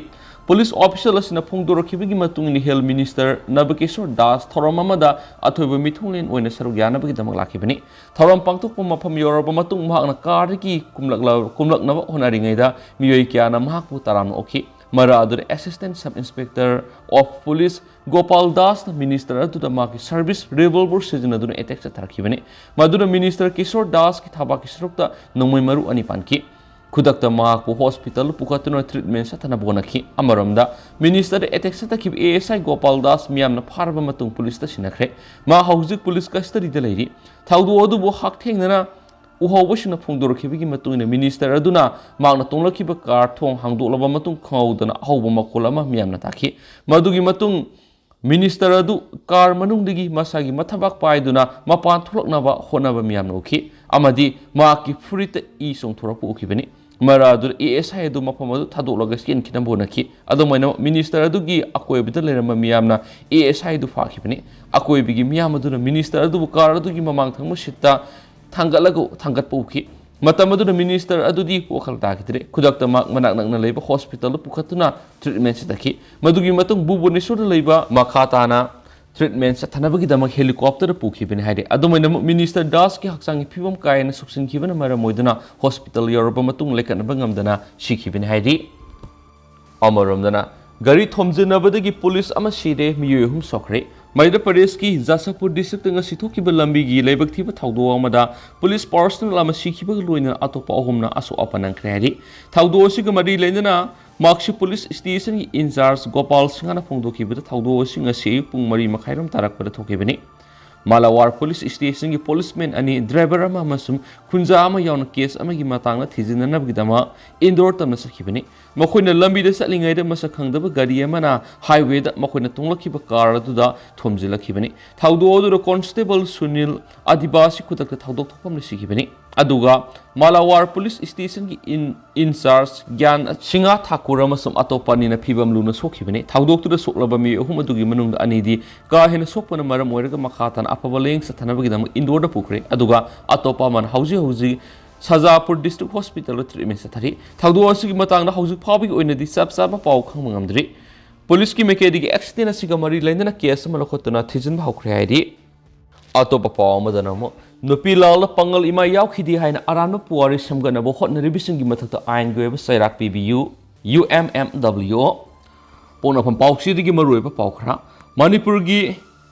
ꯄꯨꯂꯤꯁ ꯑꯣꯐꯤꯁꯤꯌꯦꯜ ꯑꯁꯤꯅ ꯐꯣꯡꯗꯣꯔꯛꯈꯤꯕꯒꯤ ꯃꯇꯨꯡ ꯏꯟꯅ, ꯍꯦꯜꯊ ꯃꯤꯅꯤꯁꯇꯔ ꯅꯕꯀꯤꯁꯣꯔ ꯗꯥꯁ ꯊꯧꯔꯝ ꯑꯃꯗ ꯑꯊꯣꯏꯕ ꯃꯤꯊꯨꯡꯂꯦꯟ ꯑꯣꯏꯅ ꯁꯔꯨꯛ ꯌꯥꯅꯕꯒꯤꯗꯃꯛ ꯂꯥꯛꯈꯤꯕꯅꯤ꯫ ꯊꯧꯔꯝ ꯄꯥꯡꯊꯣꯛꯄ ꯃꯐꯝ ꯌꯧꯔꯕ ꯃꯇꯨꯡ, ꯃꯍꯥꯛꯅ ꯀꯥꯔꯗꯒꯤ ꯀꯨꯝꯂꯛꯂ-, ꯀꯨꯝꯂꯛꯅꯕ ꯍꯣꯠꯅꯔꯤꯉꯩꯗ ꯃꯤꯑꯣꯏ ꯀꯌꯥꯅ ꯃꯍꯥꯛꯄꯨ ꯇꯔꯥꯝꯅ ꯑꯣꯛꯈꯤ꯫ ꯃꯔꯛ ꯑꯗꯨꯗ assistant sub inspector of police Gopal ꯗꯥꯁꯅ ꯃꯤꯅꯤꯁꯇꯔ ꯑꯗꯨꯗ ꯃꯍꯥꯛꯀꯤ ꯁꯔꯚꯤꯁ ꯔꯤꯚꯣꯜꯚꯔ ꯁꯤꯖꯤꯟꯅꯗꯨꯅ ꯑꯦꯇꯦꯛ ꯆꯠꯊꯔꯛꯈꯤꯕꯅꯤ꯫ ꯃꯗꯨꯅ ꯃꯤꯅꯤꯁꯇꯔ ꯀꯤꯁꯣꯔ ꯗꯥꯁꯀꯤ ꯊꯕꯥꯛꯀꯤ ꯁꯔꯨꯛꯇ ꯅꯣꯡꯃꯩ ꯃꯔꯨ ꯑꯅꯤ ꯄꯥꯟꯈꯤ꯫ ꯈꯨꯗꯛꯇ ꯃꯍꯥꯛꯄꯨ ꯍꯣꯁꯄꯤꯇꯥꯜꯗ ꯄꯨꯈꯠꯇꯨꯅ ꯇ꯭ꯔꯤꯠꯃꯦꯟ ꯆꯠꯊꯅꯕ ꯍꯣꯠꯅꯈꯤ꯫ ꯑꯃꯔꯣꯝꯗ, ꯃꯤꯅꯤꯁꯇꯔꯗ ꯑꯦꯇꯦꯛ ꯆꯠꯊꯈꯤꯕ ꯑꯦ ꯑꯦꯁ ꯑꯥꯏ ꯒꯣꯄꯥꯜ ꯗꯥꯁ ꯃꯤꯌꯥꯝꯅ ꯐꯥꯔꯕ ꯃꯇꯨꯡ ꯄꯨꯂꯤꯁꯇ ꯁꯤꯟꯅꯈ꯭ꯔꯦ꯫ ꯃꯍꯥꯛ ꯍꯧꯖꯤꯛ ꯄꯨꯂꯤꯁ ꯀꯁꯇꯗꯤꯗ ꯂꯩꯔꯤ꯫ ꯊꯧꯗꯣꯛ ꯑꯗꯨꯕꯨ ꯍꯛꯊꯦꯡꯅꯅ ꯎꯍꯧꯕꯁꯤꯡꯅ ꯐꯣꯡꯗꯣꯔꯛꯈꯤꯕꯒꯤ ꯃꯇꯨꯡ ꯏꯟꯅ, ꯃꯤꯅꯤꯁꯇꯔ ꯑꯗꯨꯅ ꯃꯍꯥꯛꯅ ꯇꯣꯡꯂꯛꯈꯤꯕ ꯀꯥꯔ ꯊꯣꯡ ꯍꯥꯡꯗꯣꯛꯂꯕ ꯃꯇꯨꯡ, ꯈꯪꯍꯧꯗꯅ ꯑꯍꯧꯕ ꯃꯈꯣꯜ ꯑꯃ ꯃꯤꯌꯥꯝꯅ ꯇꯥꯈꯤ꯫ ꯃꯗꯨꯒꯤ ꯃꯇꯨꯡ ꯃꯤꯅꯤꯁꯇꯔ ꯑꯗꯨ ꯀꯥꯔ ꯃꯅꯨꯡꯗꯒꯤ ꯃꯁꯥꯒꯤ ꯃꯊꯕꯥꯛ ꯄꯥꯏꯗꯨꯅ ꯃꯄꯥꯟ ꯊꯣꯛꯂꯛꯅꯕ ꯍꯣꯠꯅꯕ ꯃꯤꯌꯥꯝꯅ ꯎꯈꯤ, ꯑꯃꯗꯤ ꯃꯍꯥꯛꯀꯤ ꯐꯨꯔꯤꯠꯇ ꯏ ꯆꯣꯡꯊꯣꯔꯛꯄ ꯎꯈꯤꯕꯅꯤ꯫ ꯃꯔꯛ ꯑꯗꯨꯗ ꯑꯦ ꯑꯦꯁ ꯑꯥꯏ ꯑꯗꯨ ꯃꯐꯝ ꯑꯗꯨ ꯊꯥꯗꯣꯛꯂꯒ ꯆꯦꯟꯈꯤꯅꯕ ꯍꯣꯠꯅꯈꯤ꯫ ꯑꯗꯨꯝ ꯑꯣꯏꯅꯃꯛ, ꯃꯤꯅꯤꯁꯇꯔ ꯑꯗꯨꯒꯤ ꯑꯀꯣꯏꯕꯗ ꯂꯩꯔꯝꯕ ꯃꯤꯌꯥꯝꯅ ꯑꯦ ꯑꯦꯁ ꯑꯥꯏ ꯑꯗꯨ ꯐꯥꯈꯤꯕꯅꯤ꯫ ꯑꯀꯣꯏꯕꯒꯤ ꯃꯤꯌꯥꯝ ꯑꯗꯨꯅ ꯃꯤꯅꯤꯁꯇꯔ ꯑꯗꯨꯕꯨ ꯀꯥꯔ ꯑꯗꯨꯒꯤ ꯃꯃꯥꯡ ꯊꯪꯕ ꯁꯤꯠꯇ ꯊꯥꯡꯒꯠꯂꯒ ꯊꯥꯡꯒꯠꯄ ꯎꯈꯤ꯫ ꯃꯇꯝ ꯑꯗꯨꯗ ꯃꯤꯅꯤꯁꯇꯔ ꯑꯗꯨꯗꯤ ꯋꯥꯈꯜ ꯇꯥꯈꯤꯗ꯭ꯔꯦ꯫ ꯈꯨꯗꯛꯇ ꯃꯍꯥꯛ ꯃꯅꯥꯛ ꯅꯛꯅ ꯂꯩꯕ ꯍꯣꯁꯄꯤꯇꯥꯜꯗ ꯄꯨꯈꯠꯇꯨꯅ ꯇ꯭ꯔꯤꯠꯃꯦꯟ ꯆꯠꯊꯈꯤ꯫ ꯃꯗꯨꯒꯤ ꯃꯇꯨꯡ ꯚꯨꯕꯅꯦꯁꯣꯔꯗ ꯂꯩꯕ ꯃꯈꯥ ꯇꯥꯅ ꯇ꯭ꯔꯤꯠꯃꯦꯟ ꯆꯠꯊꯅꯕꯒꯤꯗꯃꯛ ꯍꯦꯂꯤꯀꯣꯞꯇꯔꯗ ꯄꯨꯈꯤꯕꯅꯤ ꯍꯥꯏꯔꯤ꯫ ꯑꯗꯨꯃꯥꯏꯅꯃꯛ ꯃꯤꯅꯤꯁꯇꯔ ꯗꯥꯁꯀꯤ ꯍꯛꯆꯥꯡꯒꯤ ꯐꯤꯕꯝ ꯀꯥ ꯍꯦꯟꯅ ꯁꯣꯛꯆꯤꯟꯈꯤꯕꯅ ꯃꯔꯝ ꯑꯣꯏꯗꯨꯅ ꯍꯣꯁꯄꯤꯇꯥꯜ ꯌꯧꯔꯕ ꯃꯇꯨꯡ ꯂꯦꯡꯈꯠꯅꯕ ꯉꯝꯗꯅ ꯁꯤꯈꯤꯕꯅꯤ ꯍꯥꯏꯔꯤ꯫ ꯑꯃꯔꯣꯝꯗꯅ ꯒꯥꯔꯤ ꯊꯣꯝꯖꯤꯟꯅꯕꯗꯒꯤ ꯄꯨꯂꯤꯁ ꯑꯃ ꯁꯤꯔꯦ, ꯃꯤꯑꯣꯏ ꯑꯍꯨꯝ ꯁꯣꯛꯈ꯭ꯔꯦ꯫ ꯃꯙ꯭ꯌ ꯄ꯭ꯔꯗꯦꯁꯀꯤ ꯖꯥꯁꯥꯄꯨꯔ ꯗꯤꯁꯇ꯭ꯔꯤꯛꯇ ꯉꯁꯤ ꯊꯣꯛꯈꯤꯕ ꯂꯝꯕꯤꯒꯤ ꯂꯥꯏꯕꯛ ꯊꯤꯕ ꯊꯧꯗꯣꯛ ꯑꯃꯗ ꯄꯨꯂꯤꯁ ꯄꯥꯔꯁꯅꯦꯜ ꯑꯃ ꯁꯤꯈꯤꯕꯒ ꯂꯣꯏꯅꯅ ꯑꯇꯣꯞꯄ ꯑꯍꯨꯝꯅ ꯑꯁꯣꯛ ꯑꯄꯟ ꯅꯪꯈ꯭ꯔꯦ ꯍꯥꯏꯔꯤ꯫ ꯊꯧꯗꯣꯛ ꯑꯁꯤꯒ ꯃꯔꯤ ꯂꯩꯅꯅ ꯃꯥꯛꯁꯤ ꯄꯨꯂꯤꯁ ꯁ꯭ꯇꯦꯁꯟꯒꯤ ꯏꯟꯆꯥꯔꯖ ꯒꯣꯄꯥꯜ ꯁꯤꯡꯍꯅ ꯐꯣꯡꯗꯣꯛꯈꯤꯕꯗ ꯊꯧꯗꯣꯛ ꯑꯁꯤ ꯉꯁꯤ ꯑꯌꯨꯛ ꯄꯨꯡ ꯃꯔꯤ ꯃꯈꯥꯏꯔꯣꯝ ꯇꯥꯔꯛꯄꯗ ꯊꯣꯛꯈꯤꯕꯅꯤ꯫ ꯃꯥꯂꯥꯋꯥꯔ ꯄꯨꯂꯤꯁ ꯁ꯭ꯇꯦꯁꯟꯒꯤ ꯄꯨꯂꯤꯁꯃꯦꯟ ꯑꯅꯤ, ꯗ꯭ꯔꯥꯏꯚꯔ ꯑꯃ ꯑꯃꯁꯨꯡ ꯈꯨꯟꯖꯥ ꯑꯃ ꯌꯥꯎꯅ ꯀꯦꯁ ꯑꯃꯒꯤ ꯃꯇꯥꯡꯗ ꯊꯤꯖꯤꯟꯅꯅꯕꯒꯤꯗꯃꯛ ꯏꯟꯗꯣꯔ ꯇꯝꯅ ꯆꯠꯈꯤꯕꯅꯤ꯫ ꯃꯈꯣꯏꯅ ꯂꯝꯕꯤꯗ ꯆꯠꯂꯤꯉꯩꯗ ꯃꯁꯛ ꯈꯪꯗꯕ ꯒꯥꯔꯤ ꯑꯃꯅ ꯍꯥꯏꯋꯦꯗ ꯃꯈꯣꯏꯅ ꯇꯣꯡꯂꯛꯈꯤꯕ ꯀꯥꯔ ꯑꯗꯨꯗ ꯊꯣꯝꯖꯤꯜꯂꯛꯈꯤꯕꯅꯤ꯫ ꯊꯧꯗꯣꯛ ꯑꯗꯨꯗ ꯀꯣꯟꯁꯇꯦꯕꯜ ꯁꯨꯅꯤꯜ ꯑꯗꯤꯕꯥꯁꯤ ꯈꯨꯗꯛꯇ ꯊꯧꯗꯣꯛ ꯊꯣꯛꯐꯝꯗ ꯁꯤꯈꯤꯕꯅꯤ꯫ ꯑꯗꯨꯒ ꯃꯥꯂꯥꯋꯥꯔ ꯄꯨꯂꯤꯁ ꯁ꯭ꯇꯦꯁꯟꯒꯤ ꯏꯟ-, ꯏꯟꯆꯥꯔꯖ ꯒ꯭ꯌꯥꯟ ꯁꯤꯡꯍ ꯊꯥꯀꯨꯔ ꯑꯃꯁꯨꯡ ꯑꯇꯣꯞꯄ ꯑꯅꯤꯅ ꯐꯤꯕꯝ ꯂꯨꯅ ꯁꯣꯛꯈꯤꯕꯅꯤ꯫ ꯊꯧꯗꯣꯛꯇꯨꯗ ꯁꯣꯛꯂꯕ ꯃꯤꯑꯣꯏ ꯑꯍꯨꯝ ꯑꯗꯨꯒꯤ ꯃꯅꯨꯡꯗ ꯑꯅꯤꯗꯤ ꯀꯥ ꯍꯦꯟꯅ ꯁꯣꯛꯄꯅ ꯃꯔꯝ ꯑꯣꯏꯔꯒ ꯃꯈꯥ ꯇꯥꯅ ꯑꯐꯕ ꯂꯥꯌꯦꯡ ꯆꯠꯊꯅꯕꯒꯤꯗꯃꯛ ꯏꯟꯗꯣꯔꯗ ꯄꯨꯈ꯭ꯔꯦ꯫ ꯑꯗꯨꯒ ꯑꯇꯣꯞꯄ ꯑꯃꯅ ꯍꯧꯖꯤꯛ ꯍꯧꯖꯤꯛ ꯁꯖꯥꯄꯨꯔ ꯗꯤꯁꯇ꯭ꯔꯤꯛ ꯍꯣꯁꯄꯤꯇꯥꯜꯗ ꯇ꯭ꯔꯤꯠꯃꯦꯟ ꯆꯠꯊꯔꯤ꯫ ꯊꯧꯗꯣꯛ ꯑꯁꯤꯒꯤ ꯃꯇꯥꯡꯗ ꯍꯧꯖꯤꯛ ꯐꯥꯎꯕꯒꯤ ꯑꯣꯏꯅꯗꯤ ꯆꯞ ꯆꯥꯕ ꯄꯥꯎ ꯈꯪꯕ ꯉꯝꯗ꯭ꯔꯤ꯫ ꯄꯨꯂꯤꯁꯀꯤ ꯃꯥꯏꯀꯩꯗꯒꯤ ꯑꯦꯛꯁꯤꯗꯦꯟ ꯑꯁꯤꯒ ꯃꯔꯤ ꯂꯩꯅꯅ ꯀꯦꯁ ꯑꯃ ꯂꯧꯈꯠꯇꯨꯅ ꯊꯤꯖꯤꯟꯕ ꯍꯧꯈ꯭ꯔꯦ ꯍꯥꯏꯔꯤ꯫ ꯑꯇꯣꯞꯄ ꯄꯥꯎ ꯑꯃꯗꯅ ꯑꯃꯨꯛ ꯅꯨꯄꯤ ꯂꯥꯜꯗ ꯄꯥꯉꯜ ꯏꯃꯥ ꯌꯥꯎꯈꯤꯗꯦ ꯍꯥꯏꯅ ꯑꯔꯥꯟꯕ ꯄꯨꯋꯥꯔꯤ ꯁꯦꯝꯒꯠꯅꯕ ꯍꯣꯠꯅꯔꯤꯕꯁꯤꯡꯒꯤ ꯃꯊꯛꯇ ꯑꯥꯏꯟꯒꯤ ꯑꯣꯏꯕ ꯆꯩꯔꯥꯛ ꯄꯤꯕꯤꯌꯨ, ꯌꯨ ꯑꯦꯝ ꯑꯦꯝ ꯗꯕ꯭ꯂꯤꯎ ꯑꯣ꯫ ꯄꯣꯛꯅꯐꯝ ꯄꯥꯎꯆꯦꯗꯒꯤ ꯃꯔꯨꯑꯣꯏꯕ ꯄꯥꯎ ꯈꯔ꯫ ꯃꯅꯤꯄꯨꯔꯒꯤ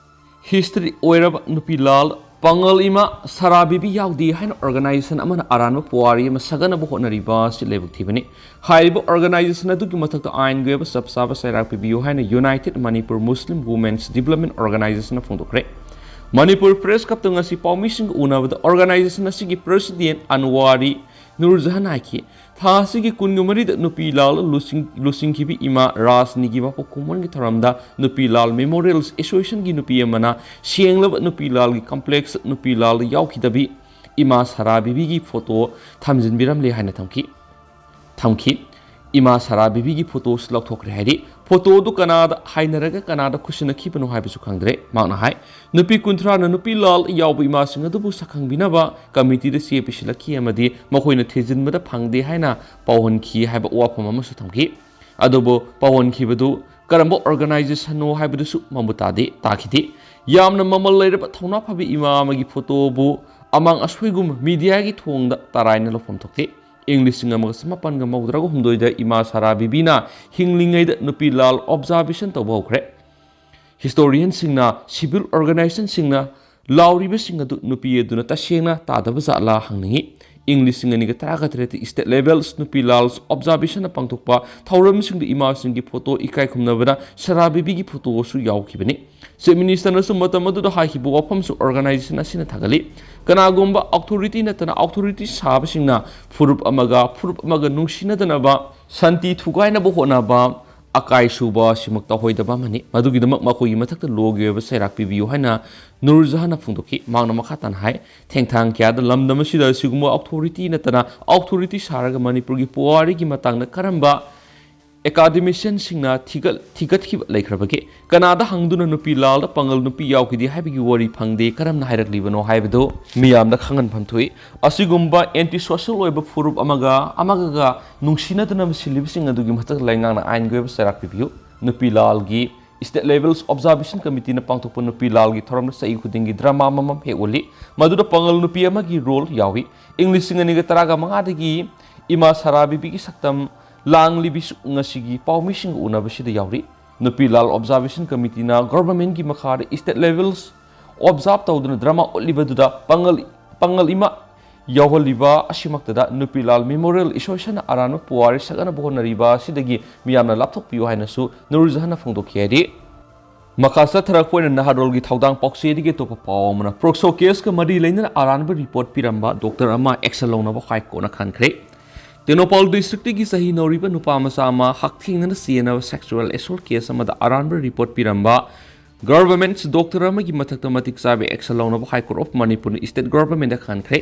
ꯍꯤꯁꯇ꯭ꯔꯤ ꯑꯣꯏꯔꯕ ꯅꯨꯄꯤ ꯂꯥꯜ ꯄꯥꯉꯜ ꯏꯃꯥ ꯁꯔꯥ ꯕꯤꯕꯤ ꯌꯥꯎꯗꯦ ꯍꯥꯏꯅ ꯑꯣꯔꯒꯅꯥꯏꯖꯦꯁꯟ ꯑꯃꯅ ꯑꯔꯥꯟꯕ ꯄꯨꯋꯥꯔꯤ ꯑꯃ ꯁꯥꯒꯠꯅꯕ ꯍꯣꯠꯅꯔꯤꯕ ꯑꯁꯤ ꯂꯥꯏꯕꯛ ꯊꯤꯕꯅꯤ꯫ ꯍꯥꯏꯔꯤꯕ ꯑꯣꯔꯒꯅꯥꯏꯖꯦꯁꯟ ꯑꯗꯨꯒꯤ ꯃꯊꯛꯇ ꯑꯥꯏꯟꯒꯤ ꯑꯣꯏꯕ ꯆꯞ ꯆꯥꯕ ꯆꯩꯔꯥꯛ ꯄꯤꯕꯤꯌꯨ ꯍꯥꯏꯅ ꯌꯨꯅꯥꯏꯇꯦꯗ ꯃꯅꯤꯄꯨꯔ ꯃꯨꯁꯂꯤꯝ ꯋꯨꯃꯦꯟꯁ ꯗꯤꯕ꯭ꯂꯞꯃꯦꯟ ꯑꯣꯔꯒꯅꯥꯏꯖꯦꯁꯟꯅ ꯐꯣꯡꯗꯣꯛꯈ꯭ꯔꯦ꯫ ꯃꯅꯤꯄꯨꯔ ꯄ꯭ꯔꯦꯁ ꯀ꯭ꯂꯕꯇ ꯉꯁꯤ ꯄꯥꯎꯃꯤꯁꯤꯡꯒ ꯎꯅꯕꯗ ꯑꯣꯔꯒꯅꯥꯏꯖꯦꯁꯟ ꯑꯁꯤꯒꯤ ꯄ꯭ꯔꯦꯁꯤꯗꯦꯟ ꯑꯟꯋꯥꯔꯤ ꯅꯨꯔꯖꯍꯥꯟ ꯍꯥꯏꯈꯤ, ꯊꯥ ꯑꯁꯤꯒꯤ ꯀꯨꯟꯒ ꯃꯔꯤꯗ ꯅꯨꯄꯤ ꯂꯥꯜ ꯂꯨꯆꯤꯡ-, ꯂꯨꯆꯤꯡꯈꯤꯕꯤ ꯏꯃꯥ ꯔꯥꯖꯅꯤꯒꯤ ꯃꯄꯣꯛ ꯀꯨꯝꯑꯣꯟꯒꯤ ꯊꯧꯔꯝꯗ ꯅꯨꯄꯤ ꯂꯥꯜ ꯃꯦꯃꯣꯔꯤꯌꯦꯜ ꯑꯦꯁꯣꯁꯤꯌꯦꯁꯟꯒꯤ ꯅꯨꯄꯤ ꯑꯃꯅ ꯁꯦꯡꯂꯕ ꯅꯨꯄꯤ ꯂꯥꯜꯒꯤ ꯀꯝꯄ꯭ꯂꯦꯛꯁ ꯅꯨꯄꯤ ꯂꯥꯜ ꯌꯥꯎꯈꯤꯗꯕꯤ ꯏꯃꯥ ꯁꯔꯥ ꯕꯤꯕꯤꯒꯤ ꯐꯣꯇꯣ ꯊꯝꯖꯤꯟꯕꯤꯔꯝꯂꯦ ꯍꯥꯏꯅ ꯊꯝꯈꯤ꯫ ꯊꯝꯈꯤ꯫ ꯏꯃꯥ ꯁꯔꯥ ꯕꯤꯕꯤꯒꯤ ꯐꯣꯇꯣꯁꯨ ꯂꯧꯊꯣꯛꯈ꯭ꯔꯦ ꯍꯥꯏꯔꯤ꯫ ꯐꯣꯇꯣ ꯑꯗꯨ ꯀꯅꯥꯗ ꯍꯥꯏꯅꯔꯒ ꯀꯅꯥꯗ ꯈꯨꯠꯁꯤꯟꯅꯈꯤꯕꯅꯣ ꯍꯥꯏꯕꯁꯨ ꯈꯪꯗ꯭ꯔꯦ꯫ ꯃꯍꯥꯛꯅ ꯍꯥꯏ, ꯅꯨꯄꯤ ꯀꯨꯟꯊ꯭ꯔꯥꯅ ꯅꯨꯄꯤ ꯂꯥꯜ ꯌꯥꯎꯕ ꯏꯃꯥꯁꯤꯡ ꯑꯗꯨꯕꯨ ꯁꯛꯈꯪꯕꯤꯅꯕ ꯀꯃꯤꯇꯤꯗ ꯆꯦ ꯄꯤꯁꯤꯜꯂꯛꯈꯤ ꯑꯃꯗꯤ ꯃꯈꯣꯏꯅ ꯊꯤꯖꯤꯟꯕꯗ ꯐꯪꯗꯦ ꯍꯥꯏꯅ ꯄꯥꯎꯍꯟꯈꯤ ꯍꯥꯏꯕ ꯋꯥꯐꯝ ꯑꯃꯁꯨ ꯊꯝꯈꯤ꯫ ꯑꯗꯨꯕꯨ ꯄꯥꯎꯍꯟꯈꯤꯕꯗꯨ ꯀꯔꯝꯕ organizationꯅꯣ ꯍꯥꯏꯕꯗꯨꯁꯨ ꯃꯃꯨꯠ ꯇꯥꯗꯦ, ꯇꯥꯈꯤꯗꯦ꯫ ꯌꯥꯝꯅ ꯃꯃꯜ ꯂꯩꯔꯕ ꯊꯧꯅꯥ ꯐꯕ ꯏꯃꯥ ꯑꯃꯒꯤ ꯐꯣꯇꯣꯕꯨ ꯑꯃꯥꯡ ꯑꯁꯣꯏꯒꯨꯝ mediaꯒꯤ ꯊꯣꯡꯗ ꯇꯔꯥꯏꯅ ꯂꯧꯐꯝ ꯊꯣꯛꯇꯦ꯫ ꯏꯪ ꯂꯤꯁꯤꯡ ꯑꯃꯒ ꯆꯃꯥꯄꯟꯒ ꯃꯧꯗ꯭ꯔꯥꯒ ꯍꯨꯝꯗꯣꯏꯗ ꯏꯃꯥ ꯁꯥꯔꯥ ꯕꯤꯕꯤꯅ ꯍꯤꯡꯂꯤꯉꯩꯗ ꯅꯨꯄꯤ ꯂꯥꯜ observation ꯇꯧꯕ ꯍꯧꯈ꯭ꯔꯦ꯫ Historianꯁꯤꯡꯅ, civil organizationꯁꯤꯡꯅ ꯂꯥꯎꯔꯤꯕꯁꯤꯡ ꯑꯗꯨ ꯅꯨꯄꯤ ꯑꯗꯨꯅ ꯇꯁꯦꯡꯅ ꯇꯥꯗꯕ ꯖꯥꯠꯂꯥ ꯍꯪꯅꯤꯡꯏ꯫ ꯏꯪ ꯂꯤꯁꯤꯡ ꯑꯅꯤꯒ ꯇꯔꯥꯒ ꯇꯔꯦꯠꯇ state levels ꯅꯨꯄꯤ ꯂꯥꯜ observationꯅ ꯄꯥꯡꯊꯣꯛꯄ ꯊꯧꯔꯝꯁꯤꯡꯗ ꯏꯃꯥꯁꯤꯡꯒꯤ ꯐꯣꯇꯣ ꯏꯀꯥꯏ ꯈꯨꯝꯅꯕꯗ ꯁꯥꯔꯥ ꯕꯤꯕꯤꯒꯤ ꯐꯣꯇꯣꯁꯨ ꯌꯥꯎꯈꯤꯕꯅꯤ꯫ Chief Ministerꯅꯁꯨ ꯃꯇꯝ ꯑꯗꯨꯗ ꯍꯥꯏꯈꯤꯕ ꯋꯥꯐꯝꯁꯨ organization ꯑꯁꯤꯅ ꯊꯥꯒꯠꯂꯤ꯫ ꯀꯅꯥꯒꯨꯝꯕ authority ꯅꯠꯇꯅ authority ꯁꯥꯕꯁꯤꯡꯅ ꯐꯨꯔꯨꯞ ꯑꯃꯒ ꯐꯨꯔꯨꯞ ꯑꯃꯒ ꯅꯨꯡꯁꯤꯅꯗꯅꯕ, ꯁꯥꯟꯇꯤ ꯊꯨꯒꯥꯏꯅꯕ ꯍꯣꯠꯅꯕ, ꯑꯀꯥꯏ ꯁꯨꯕ ꯑꯁꯤꯃꯛ ꯇꯧꯍꯣꯏꯗꯕ ꯑꯃꯅꯤ꯫ ꯃꯗꯨꯒꯤꯗꯃꯛ ꯃꯈꯣꯏꯒꯤ ꯃꯊꯛꯇ lawꯒꯤ ꯑꯣꯏꯕ ꯆꯩꯔꯥꯛ ꯄꯤꯕꯤꯌꯨ ꯍꯥꯏꯅ ꯅꯨꯔꯖꯍꯥꯟꯅ ꯐꯣꯡꯗꯣꯛꯈꯤ꯫ ꯃꯍꯥꯛꯅ ꯃꯈꯥ ꯇꯥꯅ ꯍꯥꯏ, ꯊꯦꯡꯊꯥꯡ ꯀꯌꯥꯗ ꯂꯝꯗꯝ ꯑꯁꯤꯗ ꯑꯁꯤꯒꯨꯝꯕ authority ꯅꯠꯇꯅ authority ꯁꯥꯔꯒ ꯃꯅꯤꯄꯨꯔꯒꯤ ꯄꯨꯋꯥꯔꯤꯒꯤ ꯃꯇꯥꯡꯗ ꯀꯔꯝꯕ academicianꯁꯤꯡꯅ ꯊꯤꯒꯠ-, ꯊꯤꯒꯠꯈꯤꯕ ꯂꯩꯈ꯭ꯔꯕꯒꯦ? ꯀꯅꯥꯗ ꯍꯪꯗꯨꯅ ꯅꯨꯄꯤ ꯂꯥꯜꯗ ꯄꯥꯡꯒꯜ ꯅꯨꯄꯤ ꯌꯥꯎꯈꯤꯗꯦ ꯍꯥꯏꯕꯒꯤ ꯋꯥꯔꯤ ꯐꯪꯗꯦ, ꯀꯔꯝꯅ ꯍꯥꯏꯔꯛꯂꯤꯕꯅꯣ ꯍꯥꯏꯕꯗꯨ ꯃꯤꯌꯥꯝꯗ ꯈꯪꯍꯟꯐꯝ ꯊꯣꯛꯏ꯫ ꯑꯁꯤꯒꯨꯝꯕ anti social ꯑꯣꯏꯕ ꯐꯨꯔꯨꯞ ꯑꯃꯒ ꯑꯃꯒꯒ ꯅꯨꯡꯁꯤꯅꯗꯅꯕ ꯁꯤꯜꯂꯤꯕꯁꯤꯡ ꯑꯗꯨꯒꯤ ꯃꯊꯛꯇ ꯂꯩꯉꯥꯛꯅ ꯑꯥꯏꯟꯒꯤ ꯑꯣꯏꯕ ꯆꯩꯔꯥꯛ ꯄꯤꯕꯤꯌꯨ꯫ ꯅꯨꯄꯤ ꯂꯥꯜꯒꯤ state levels observation committeeꯅ ꯄꯥꯡꯊꯣꯛꯄ ꯅꯨꯄꯤ ꯂꯥꯜꯒꯤ ꯊꯧꯔꯝꯗ ꯆꯍꯤ ꯈꯨꯗꯤꯡꯒꯤ drama ꯑꯃꯃꯝ ꯍꯦꯛ ꯎꯠꯂꯤ꯫ ꯃꯗꯨꯗ ꯄꯥꯡꯒꯜ ꯅꯨꯄꯤ ꯑꯃꯒꯤ role ꯌꯥꯎꯏ꯫ ꯏꯪ ꯂꯤꯁꯤꯡ ꯑꯅꯤꯒ ꯇꯔꯥꯒ ꯃꯉꯥꯗꯒꯤ ꯏꯃꯥ ꯁꯥꯔꯥ ꯕꯤꯕꯤꯒꯤ ꯁꯛꯇꯝ ꯂꯥꯡꯂꯤꯕꯤꯁꯨ ꯉꯁꯤꯒꯤ ꯄꯥꯎꯃꯤꯁꯤꯡꯒ ꯎꯅꯕꯁꯤꯗ ꯌꯥꯎꯔꯤ꯫ ꯅꯨꯄꯤ ꯂꯥꯜ observation committeeꯅ governmentꯀꯤ ꯃꯈꯥꯗ state levels observe ꯇꯧꯗꯨꯅ drama ꯎꯠꯂꯤꯕꯗꯨꯗ ꯄꯥꯡꯒꯜ, ꯄꯥꯡꯒꯜ ꯏꯃꯥ ꯌꯥꯎꯍꯜꯂꯤꯕ ꯑꯁꯤꯃꯛꯇꯗ ꯅꯨꯄꯤ ꯂꯥꯜ memorial associationꯅ ꯑꯔꯥꯟꯕ ꯄꯨꯋꯥꯔꯤ ꯁꯛꯅꯅꯕ ꯍꯣꯠꯅꯔꯤꯕ ꯑꯁꯤꯗꯒꯤ ꯃꯤꯌꯥꯝꯅ ꯂꯥꯞꯊꯣꯛꯄꯤꯌꯨ ꯍꯥꯏꯅꯁꯨ ꯅꯨꯔꯖꯍꯥꯟꯅ ꯐꯣꯡꯗꯣꯛꯈꯤ ꯍꯥꯏꯔꯤ꯫ ꯃꯈꯥ ꯆꯠꯊꯔꯛꯄ ꯑꯣꯏꯅ ꯅꯍꯥꯔꯣꯜꯒꯤ ꯊꯧꯗꯥꯡ ꯄꯥꯎꯆꯦꯗꯒꯤ ꯑꯇꯣꯞꯄ ꯄꯥꯎ ꯑꯃꯅ, ꯄꯣꯛꯁꯣ caseꯀ ꯃꯔꯤ ꯂꯩꯅꯅ ꯑꯔꯥꯟꯕ report ꯄꯤꯔꯝꯕ doctor ꯑꯃ action ꯂꯧꯅꯕ High Courtꯅ ꯈꯟꯈ꯭ꯔꯦ꯫ ꯇꯦꯡꯅꯧꯄꯥꯜ districtꯇꯒꯤ ꯆꯍꯤ ꯅꯧꯔꯤꯕ ꯅꯨꯄꯥ ꯃꯆꯥ ꯑꯃ ꯍꯛꯊꯦꯡꯅꯅ ꯆꯦꯟꯅꯕ sexual assault case ꯑꯃꯗ ꯑꯔꯥꯟꯕ report ꯄꯤꯔꯝꯕ government doctor ꯑꯃꯒꯤ ꯃꯊꯛꯇ ꯃꯇꯤꯛ ꯆꯥꯕ action ꯂꯧꯅꯕ High Court of Manipurꯅ state governmentꯇ ꯈꯟꯈ꯭ꯔꯦ꯫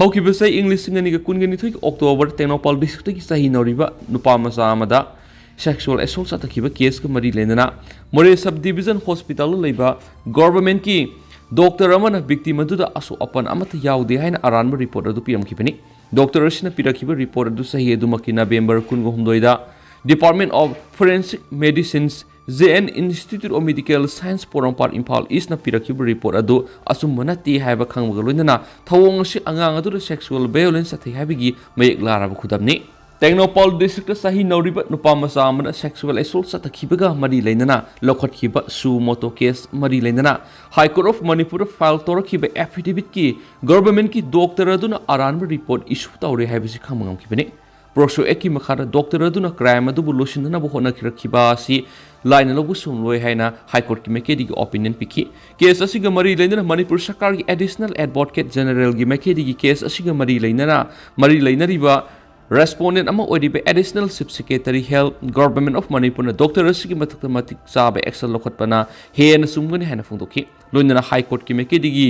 ꯍꯧꯈꯤꯕ ꯆꯍꯤ ꯏꯪ ꯂꯤꯁꯤꯡ ꯑꯅꯤꯒ ꯀꯨꯟꯒ ꯅꯤꯊꯣꯏꯒꯤ October ꯇꯦꯡꯅꯧꯄꯥꯜ districtꯇꯒꯤ ꯆꯍꯤ ꯅꯧꯔꯤꯕ ꯅꯨꯄꯥ ꯃꯆꯥ ꯑꯃꯗ Sexual assault ꯆꯠꯊꯈꯤꯕ case ꯀ ꯃꯔꯤ ꯂꯩꯅꯅ ꯃꯣꯔꯦ sub division hospital ꯗ ꯂꯩꯕ government ꯀꯤ doctor ꯑꯃꯅ victim ꯑꯗꯨꯗ ꯑꯁꯣꯛ ꯑꯄꯟ ꯑꯃꯠꯇ ꯌꯥꯎꯗꯦ ꯍꯥꯏꯅ ꯑꯔꯥꯟꯕ report ꯑꯗꯨ ꯄꯤꯔꯝꯈꯤꯕꯅꯤ꯫ Doctor ꯑꯁꯤꯅ ꯄꯤꯔꯛꯈꯤꯕ report ꯑꯗꯨ ꯆꯍꯤ ꯑꯗꯨꯃꯛꯀꯤ November ꯀꯨꯟꯒ ꯍꯨꯝꯗꯣꯏꯗ Department of Forensic Medicine's J N Institute of Medical Science, Porompat, Imphal East ꯅ ꯄꯤꯔꯛꯈꯤꯕ report ꯑꯗꯨ ꯑꯆꯨꯝꯕ ꯅꯠꯇꯦ ꯍꯥꯏꯕ ꯈꯪꯕꯒ ꯂꯣꯏꯅꯅ ꯊꯧꯑꯣꯡ ꯑꯁꯤ ꯑꯉꯥꯡ ꯑꯗꯨꯗ sexual violence ꯆꯠꯊꯩ ꯍꯥꯏꯕꯒꯤ ꯃꯌꯦꯛ ꯂꯥꯔꯕ ꯈꯨꯗꯝꯅꯤ꯫ ꯇꯦꯡꯅꯧꯄꯥꯜ district ꯇ ꯆꯍꯤ ꯅꯧꯔꯤꯕ ꯅꯨꯄꯥ ꯃꯆꯥ ꯑꯃꯅ sexual assault ꯆꯠꯊꯈꯤꯕꯒ ꯃꯔꯤ ꯂꯩꯅꯅ ꯂꯧꯈꯠꯈꯤꯕ suo motu case ꯃꯔꯤ ꯂꯩꯅꯅ High Court of Manipur the file ꯇꯧꯔꯛꯈꯤꯕ affidavit ꯀꯤ government ꯀꯤ doctor ꯑꯗꯨꯅ ꯑꯔꯥꯟꯕ report issue ꯇꯧꯔꯦ ꯍꯥꯏꯕꯁꯤ ꯈꯪꯕ ꯉꯝꯈꯤꯕꯅꯤ꯫ POCSO Act ꯀꯤ ꯃꯈꯥꯗ doctor ꯑꯗꯨꯅ crime ꯑꯗꯨꯕꯨ ꯂꯣꯏꯁꯤꯟꯅꯅꯕ ꯍꯣꯠꯅꯈꯤꯔꯛꯈꯤꯕ ꯑꯁꯤ ꯂꯥꯏꯅ ꯂꯧꯕ ꯁꯨꯡꯂꯣꯏ ꯍꯥꯏꯅ High Court ꯀꯤ ꯃꯥꯏꯀꯩꯗꯒꯤ opinion ꯄꯤꯈꯤ꯫ Case ꯑꯁꯤꯒ ꯃꯔꯤ ꯂꯩꯅꯅ ꯃꯅꯤꯄꯨꯔ ꯁꯔꯀꯥꯔꯒꯤ Additional Advocate General ꯒꯤ ꯃꯥꯏꯀꯩꯗꯒꯤ case ꯑꯁꯤꯒ ꯃꯔꯤ ꯂꯩꯅꯅ, ꯃꯔꯤ ꯂꯩꯅꯔꯤꯕ respondent ꯑꯃ ꯑꯣꯏꯔꯤꯕ Additional Chief Secretary Health, Government of Manipur ꯅ doctor ꯑꯁꯤꯒꯤ ꯃꯊꯛꯇ ꯃꯇꯤꯛ ꯆꯥꯕ action ꯂꯧꯈꯠꯄꯅ ꯍꯦꯟꯅ ꯆꯨꯝꯒꯅꯤ ꯍꯥꯏꯅ ꯐꯣꯡꯗꯣꯛꯈꯤ꯫ ꯂꯣꯏꯅꯅ High Court ꯀꯤ ꯃꯥꯏꯀꯩꯗꯒꯤ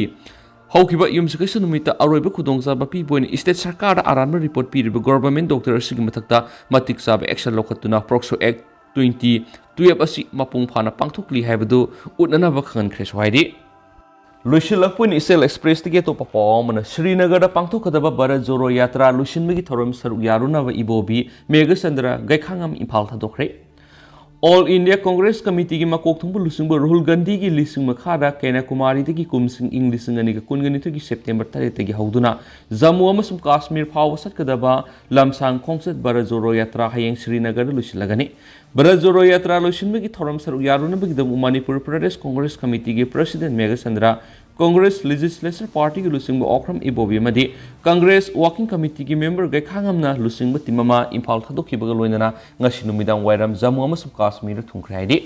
ꯍꯧꯈꯤꯕ ꯌꯨꯝꯁꯀꯩꯁ ꯅꯨꯃꯤꯠꯇ ꯑꯔꯣꯏꯕ ꯈꯨꯗꯣꯡꯆꯥꯕ ꯄꯤꯕ ꯑꯣꯏꯅ state ꯁꯔꯀꯥꯔꯗ ꯑꯔꯥꯟꯕ report ꯄꯤꯔꯤꯕ government doctor ꯑꯁꯤꯒꯤ ꯃꯊꯛꯇ ꯃꯇꯤꯛ ꯆꯥꯕ action ꯂꯧꯈꯠꯇꯨꯅ POCSO Act twenty twelve ꯑꯁꯤ ꯃꯄꯨꯡ ꯐꯥꯅ ꯄꯥꯡꯊꯣꯛꯂꯤ ꯍꯥꯏꯕꯗꯨ ꯎꯠꯅꯅꯕ ꯈꯪꯍꯟꯈ꯭ꯔꯦꯁꯨ ꯍꯥꯏꯔꯤ꯫ ꯂꯣꯏꯁꯤꯜꯂꯛꯄ ꯑꯣꯏꯅ East Express ꯇꯒꯤ ꯑꯇꯣꯞꯄ ꯄꯥꯎ ꯑꯃꯅ, ꯁ꯭ꯔꯤꯅꯒꯔꯗ ꯄꯥꯡꯊꯣꯛꯀꯗꯕ ꯚꯥꯔꯠ ꯖꯣꯔꯣ ꯌꯥꯇ꯭ꯔꯥ ꯂꯣꯏꯁꯤꯟꯕꯒꯤ ꯊꯧꯔꯝ ꯁꯔꯨꯛ ꯌꯥꯔꯨꯅꯕ ꯏꯕꯣꯕꯤ Meghachandra ꯒꯩꯈꯥꯉꯝ Imphal ꯊꯥꯗꯣꯛꯈ꯭ꯔꯦ꯫ All India Congress Committee ꯒꯤ ꯃꯀꯣꯛ ꯊꯣꯡꯕ ꯂꯨꯆꯤꯡꯕ ꯔꯥꯍꯨꯜ ꯒꯥꯟꯙꯤꯒꯤ ꯂꯤꯁꯤꯡ ꯃꯈꯥꯗ ꯀꯩꯅꯥꯀꯨꯃꯥꯔꯤꯗꯒꯤ ꯀꯨꯝꯁꯤꯡ ꯏꯪ ꯂꯤꯁꯤꯡ ꯑꯅꯤꯒ ꯀꯨꯟꯒ ꯅꯤꯊꯣꯏꯒꯤ September ꯇꯔꯦꯠꯇꯒꯤ ꯍꯧꯗꯨꯅ ꯖꯝꯃꯨ ꯑꯃꯁꯨꯡ ꯀꯥꯁꯃꯤꯔ ꯐꯥꯎꯕ ꯆꯠꯀꯗꯕ ꯂꯝꯁꯥꯡ ꯈꯣꯡꯆꯠ ꯚꯥꯔꯠ ꯖꯣꯔꯣ ꯌꯥꯇ꯭ꯔꯥ ꯍꯌꯦꯡ ꯁ꯭ꯔꯤꯅꯒꯔꯗ ꯂꯣꯏꯁꯤꯜꯂꯒꯅꯤ꯫ ꯚꯥꯔꯠ ꯖꯣꯔꯣ ꯌꯥꯇ꯭ꯔꯥ ꯂꯣꯏꯁꯤꯟꯕꯒꯤ ꯊꯧꯔꯝ ꯁꯔꯨꯛ ꯌꯥꯔꯨꯅꯕꯒꯤꯗꯃꯛ Manipur Pradesh Congress ꯀꯃꯤꯇꯤꯒꯤ president Meghachandra, Congress Legislature Party ꯒꯤ ꯂꯨꯆꯤꯡꯕ ꯑꯣꯀ꯭ꯔꯝ ꯏꯕꯣꯕꯤ ꯑꯃꯗꯤ ꯀꯣꯡꯒ꯭ꯔꯦꯁ Working Committee ꯒꯤ member ꯒꯩꯈꯥꯉꯝꯅ ꯂꯨꯆꯤꯡꯕ team ꯑꯃ ꯏꯝꯐꯥꯜ ꯊꯥꯗꯣꯛꯈꯤꯕꯒ ꯂꯣꯏꯅꯅ ꯉꯁꯤ ꯅꯨꯃꯤꯗꯥꯡ ꯋꯥꯏꯔꯝ ꯖꯝꯃꯨ ꯑꯃꯁꯨꯡ ꯀꯥꯁꯃꯤꯔꯗ ꯊꯨꯡꯈ꯭ꯔꯦ ꯍꯥꯏꯔꯤ꯫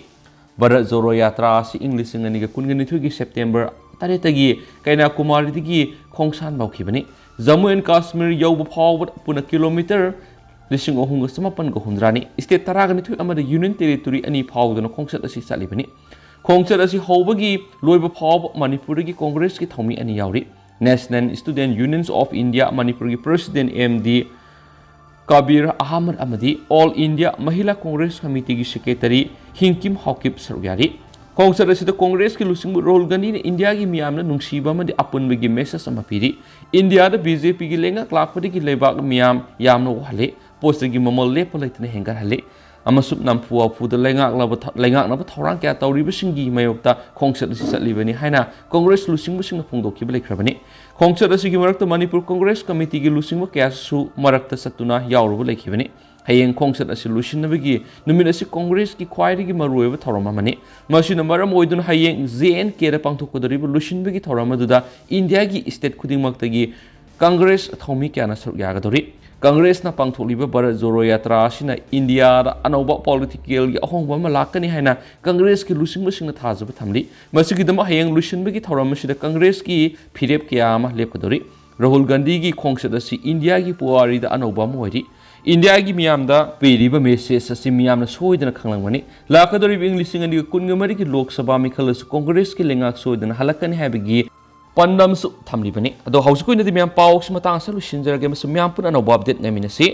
ꯚꯥꯔꯠ ꯖꯣꯔꯣ ꯌꯥꯇ꯭ꯔꯥ ꯑꯁꯤ ꯏꯪ ꯂꯤꯁꯤꯡ ꯑꯅꯤꯒ ꯀꯨꯟꯒ ꯅꯤꯊꯣꯏꯒꯤ September ꯇꯔꯦꯠꯇꯒꯤ ꯀꯩꯅꯥꯀꯨꯃꯥꯔꯤꯗꯒꯤ ꯈꯣꯡꯁꯥꯟꯕ ꯍꯧꯈꯤꯕꯅꯤ꯫ ꯖꯝꯃꯨ and ꯀꯥꯁꯃꯤꯔ ꯌꯧꯕ ꯐꯥꯎꯕ ꯄꯨꯟꯅ kilometre ꯂꯤꯁꯤꯡ ꯑꯍꯨꯝꯒ ꯆꯃꯥꯄꯟꯒ ꯍꯨꯝꯗ꯭ꯔꯥꯅꯤ꯫ State ꯇꯔꯥꯒ ꯅꯤꯊꯣꯏ ꯑꯃꯗꯤ Union Territory ꯑꯅꯤ ꯐꯥꯎꯗꯨꯅ ꯈꯣꯡꯆꯠ ꯑꯁꯤ ꯆꯠꯂꯤꯕꯅꯤ꯫ ꯈꯣꯡꯆꯠ ꯑꯁꯤ ꯍꯧꯕꯒꯤ ꯂꯣꯏꯕ ꯐꯥꯎꯕ ꯃꯅꯤꯄꯨꯔꯗꯒꯤ ꯀꯣꯡꯒ꯭ꯔꯦꯁꯀꯤ ꯊꯧꯃꯤ ꯑꯅꯤ ꯌꯥꯎꯔꯤ꯫ National Student Unions of India ꯃꯅꯤꯄꯨꯔꯒꯤ president M D Kabir Ahmad ꯑꯃꯗꯤ All India Mahila Congress Committeeꯒꯤ Secretary ꯍꯤꯡꯀꯤꯝ Haokip ꯁꯔꯨꯛ ꯌꯥꯔꯤ꯫ ꯈꯣꯡꯆꯠ ꯑꯁꯤꯗ ꯀꯣꯡꯒ꯭ꯔꯦꯁꯀꯤ ꯂꯨꯆꯤꯡꯕ ꯔꯥꯍꯨꯜ ꯒꯥꯟꯙꯤꯅ ꯏꯟꯗꯤꯌꯥꯒꯤ ꯃꯤꯌꯥꯝꯅ ꯅꯨꯡꯁꯤꯕ ꯑꯃꯗꯤ ꯑꯄꯨꯟꯕꯒꯤ message ꯑꯃ ꯄꯤꯔꯤ꯫ ꯏꯟꯗꯤꯌꯥꯗ BJPꯒꯤ ꯂꯩꯉꯥꯛ ꯂꯥꯛꯄꯗꯒꯤ ꯂꯩꯕꯥꯛ ꯃꯤꯌꯥꯝ ꯌꯥꯝꯅ ꯋꯥꯍꯜꯂꯦ꯫ ꯄꯣꯠ ꯆꯩꯒꯤ ꯃꯃꯜ ꯂꯦꯞꯄ ꯂꯩꯇꯅ ꯍꯦꯟꯒꯠꯍꯜꯂꯦ ꯑꯃꯁꯨꯡ ꯅꯝꯐꯨ ꯍꯥꯐꯨꯗ ꯂꯩꯉꯥꯛꯅꯕ ꯊ-, ꯂꯩꯉꯥꯛꯅꯕ ꯊꯧꯔꯥꯡ ꯀꯌꯥ ꯇꯧꯔꯤꯕꯁꯤꯡꯒꯤ ꯃꯥꯌꯣꯛꯇ ꯈꯣꯡꯆꯠ ꯑꯁꯤ ꯆꯠꯂꯤꯕꯅꯤ ꯍꯥꯏꯅ ꯀꯣꯡꯒ꯭ꯔꯦꯁ ꯂꯨꯆꯤꯡꯕꯁꯤꯡꯅ ꯐꯣꯡꯗꯣꯛꯈꯤꯕ ꯂꯩꯈ꯭ꯔꯕꯅꯤ꯫ ꯈꯣꯡꯆꯠ ꯑꯁꯤꯒꯤ ꯃꯔꯛꯇ ꯃꯅꯤꯄꯨꯔ ꯀꯣꯡꯒ꯭ꯔꯦꯁ ꯀꯃꯤꯇꯤꯒꯤ ꯂꯨꯆꯤꯡꯕ ꯀꯌꯥꯁꯨ ꯃꯔꯛꯇ ꯆꯠꯇꯨꯅ ꯌꯥꯎꯔꯨꯕ ꯂꯩꯈꯤꯕꯅꯤ꯫ ꯍꯌꯦꯡ ꯈꯣꯡꯆꯠ ꯑꯁꯤ ꯂꯣꯏꯁꯤꯟꯅꯕꯒꯤ ꯅꯨꯃꯤꯠ ꯑꯁꯤ ꯀꯣꯡꯒ꯭ꯔꯦꯁꯀꯤ ꯈ꯭ꯋꯥꯏꯗꯒꯤ ꯃꯔꯨꯑꯣꯏꯕ ꯊꯧꯔꯝ ꯑꯃꯅꯤ꯫ ꯃꯁꯤꯅ ꯃꯔꯝ ꯑꯣꯏꯗꯨꯅ ꯍꯌꯦꯡ J and Kꯗ ꯄꯥꯡꯊꯣꯛꯀꯗꯧꯔꯤꯕ ꯂꯣꯏꯁꯤꯟꯕꯒꯤ ꯊꯧꯔꯝ ꯑꯗꯨꯗ ꯏꯟꯗꯤꯌꯥꯒꯤ state ꯈꯨꯗꯤꯡꯃꯛꯇꯒꯤ ꯀꯪꯒ꯭ꯔꯦꯁ ꯊꯧꯃꯤ ꯀꯌꯥꯅ ꯁꯔꯨꯛ ꯌꯥꯒꯗꯧꯔꯤ꯫ ꯀꯪꯒ꯭ꯔꯦꯁꯅ ꯄꯥꯡꯊꯣꯛꯂꯤꯕ ꯚꯥꯔꯠ ꯖꯣꯔꯣ ꯌꯥꯇ꯭ꯔꯥ ꯑꯁꯤꯅ ꯏꯟꯗꯤꯌꯥꯗ ꯑꯅꯧꯕ politicalꯒꯤ ꯑꯍꯣꯡꯕ ꯑꯃ ꯂꯥꯛꯀꯅꯤ ꯍꯥꯏꯅ ꯀꯪꯒ꯭ꯔꯦꯁꯀꯤ ꯂꯨꯆꯤꯡꯕꯁꯤꯡꯅ ꯊꯥꯖꯕ ꯊꯝꯂꯤ꯫ ꯃꯁꯤꯒꯤꯗꯃꯛ ꯍꯌꯦꯡ ꯂꯣꯏꯁꯤꯟꯕꯒꯤ ꯊꯧꯔꯝ ꯑꯁꯤꯗ ꯀꯪꯒ꯭ꯔꯦꯁꯀꯤ ꯐꯤꯔꯦꯞ ꯀꯌꯥ ꯑꯃ ꯂꯦꯞꯀꯗꯧꯔꯤ꯫ ꯔꯥꯍꯨꯜ ꯒꯥꯟꯙꯤꯒꯤ ꯈꯣꯡꯆꯠ ꯑꯁꯤ ꯏꯟꯗꯤꯌꯥꯒꯤ ꯄꯨꯋꯥꯔꯤꯗ ꯑꯅꯧꯕ ꯑꯃ ꯑꯣꯏꯔꯤ꯫ ꯏꯟꯗꯤꯌꯥꯒꯤ ꯃꯤꯌꯥꯝꯗ ꯄꯤꯔꯤꯕ message ꯑꯁꯤ ꯃꯤꯌꯥꯝꯅ ꯁꯣꯏꯗꯅ ꯈꯪꯂꯝꯒꯅꯤ꯫ ꯂꯥꯛꯀꯗꯧꯔꯤꯕ ꯏꯪ ꯂꯤꯁꯤꯡ ꯑꯅꯤꯒ ꯀꯨꯟꯒ ꯃꯔꯤꯒꯤ ꯂꯣꯛ ꯁꯚꯥ ꯃꯤꯈꯜ ꯑꯁꯤ ꯀꯣꯡꯒ꯭ꯔꯦꯁꯀꯤ ꯂꯩꯉꯥꯛ ꯁꯣꯏꯗꯅ ꯍꯜꯂꯛꯀꯅꯤ ꯍꯥꯏꯕꯒꯤ ꯄꯥꯟꯗꯝꯁꯨ ꯊꯝꯂꯤꯕꯅꯤ꯫ ꯑꯗꯣ ꯍꯧꯖꯤꯛꯀꯤ ꯑꯣꯏꯅꯗꯤ ꯃꯌꯥꯝ ꯄꯥꯎꯁꯤ ꯃꯇꯥꯡ ꯑꯁꯤꯗ ꯂꯣꯏꯁꯤꯟꯖꯔꯒꯦ ꯑꯃꯁꯨꯡ ꯃꯌꯥꯝ ꯄꯨꯟꯅ ꯑꯅꯧꯕ update ꯉꯥꯏꯃꯤꯟꯅꯁꯤ꯫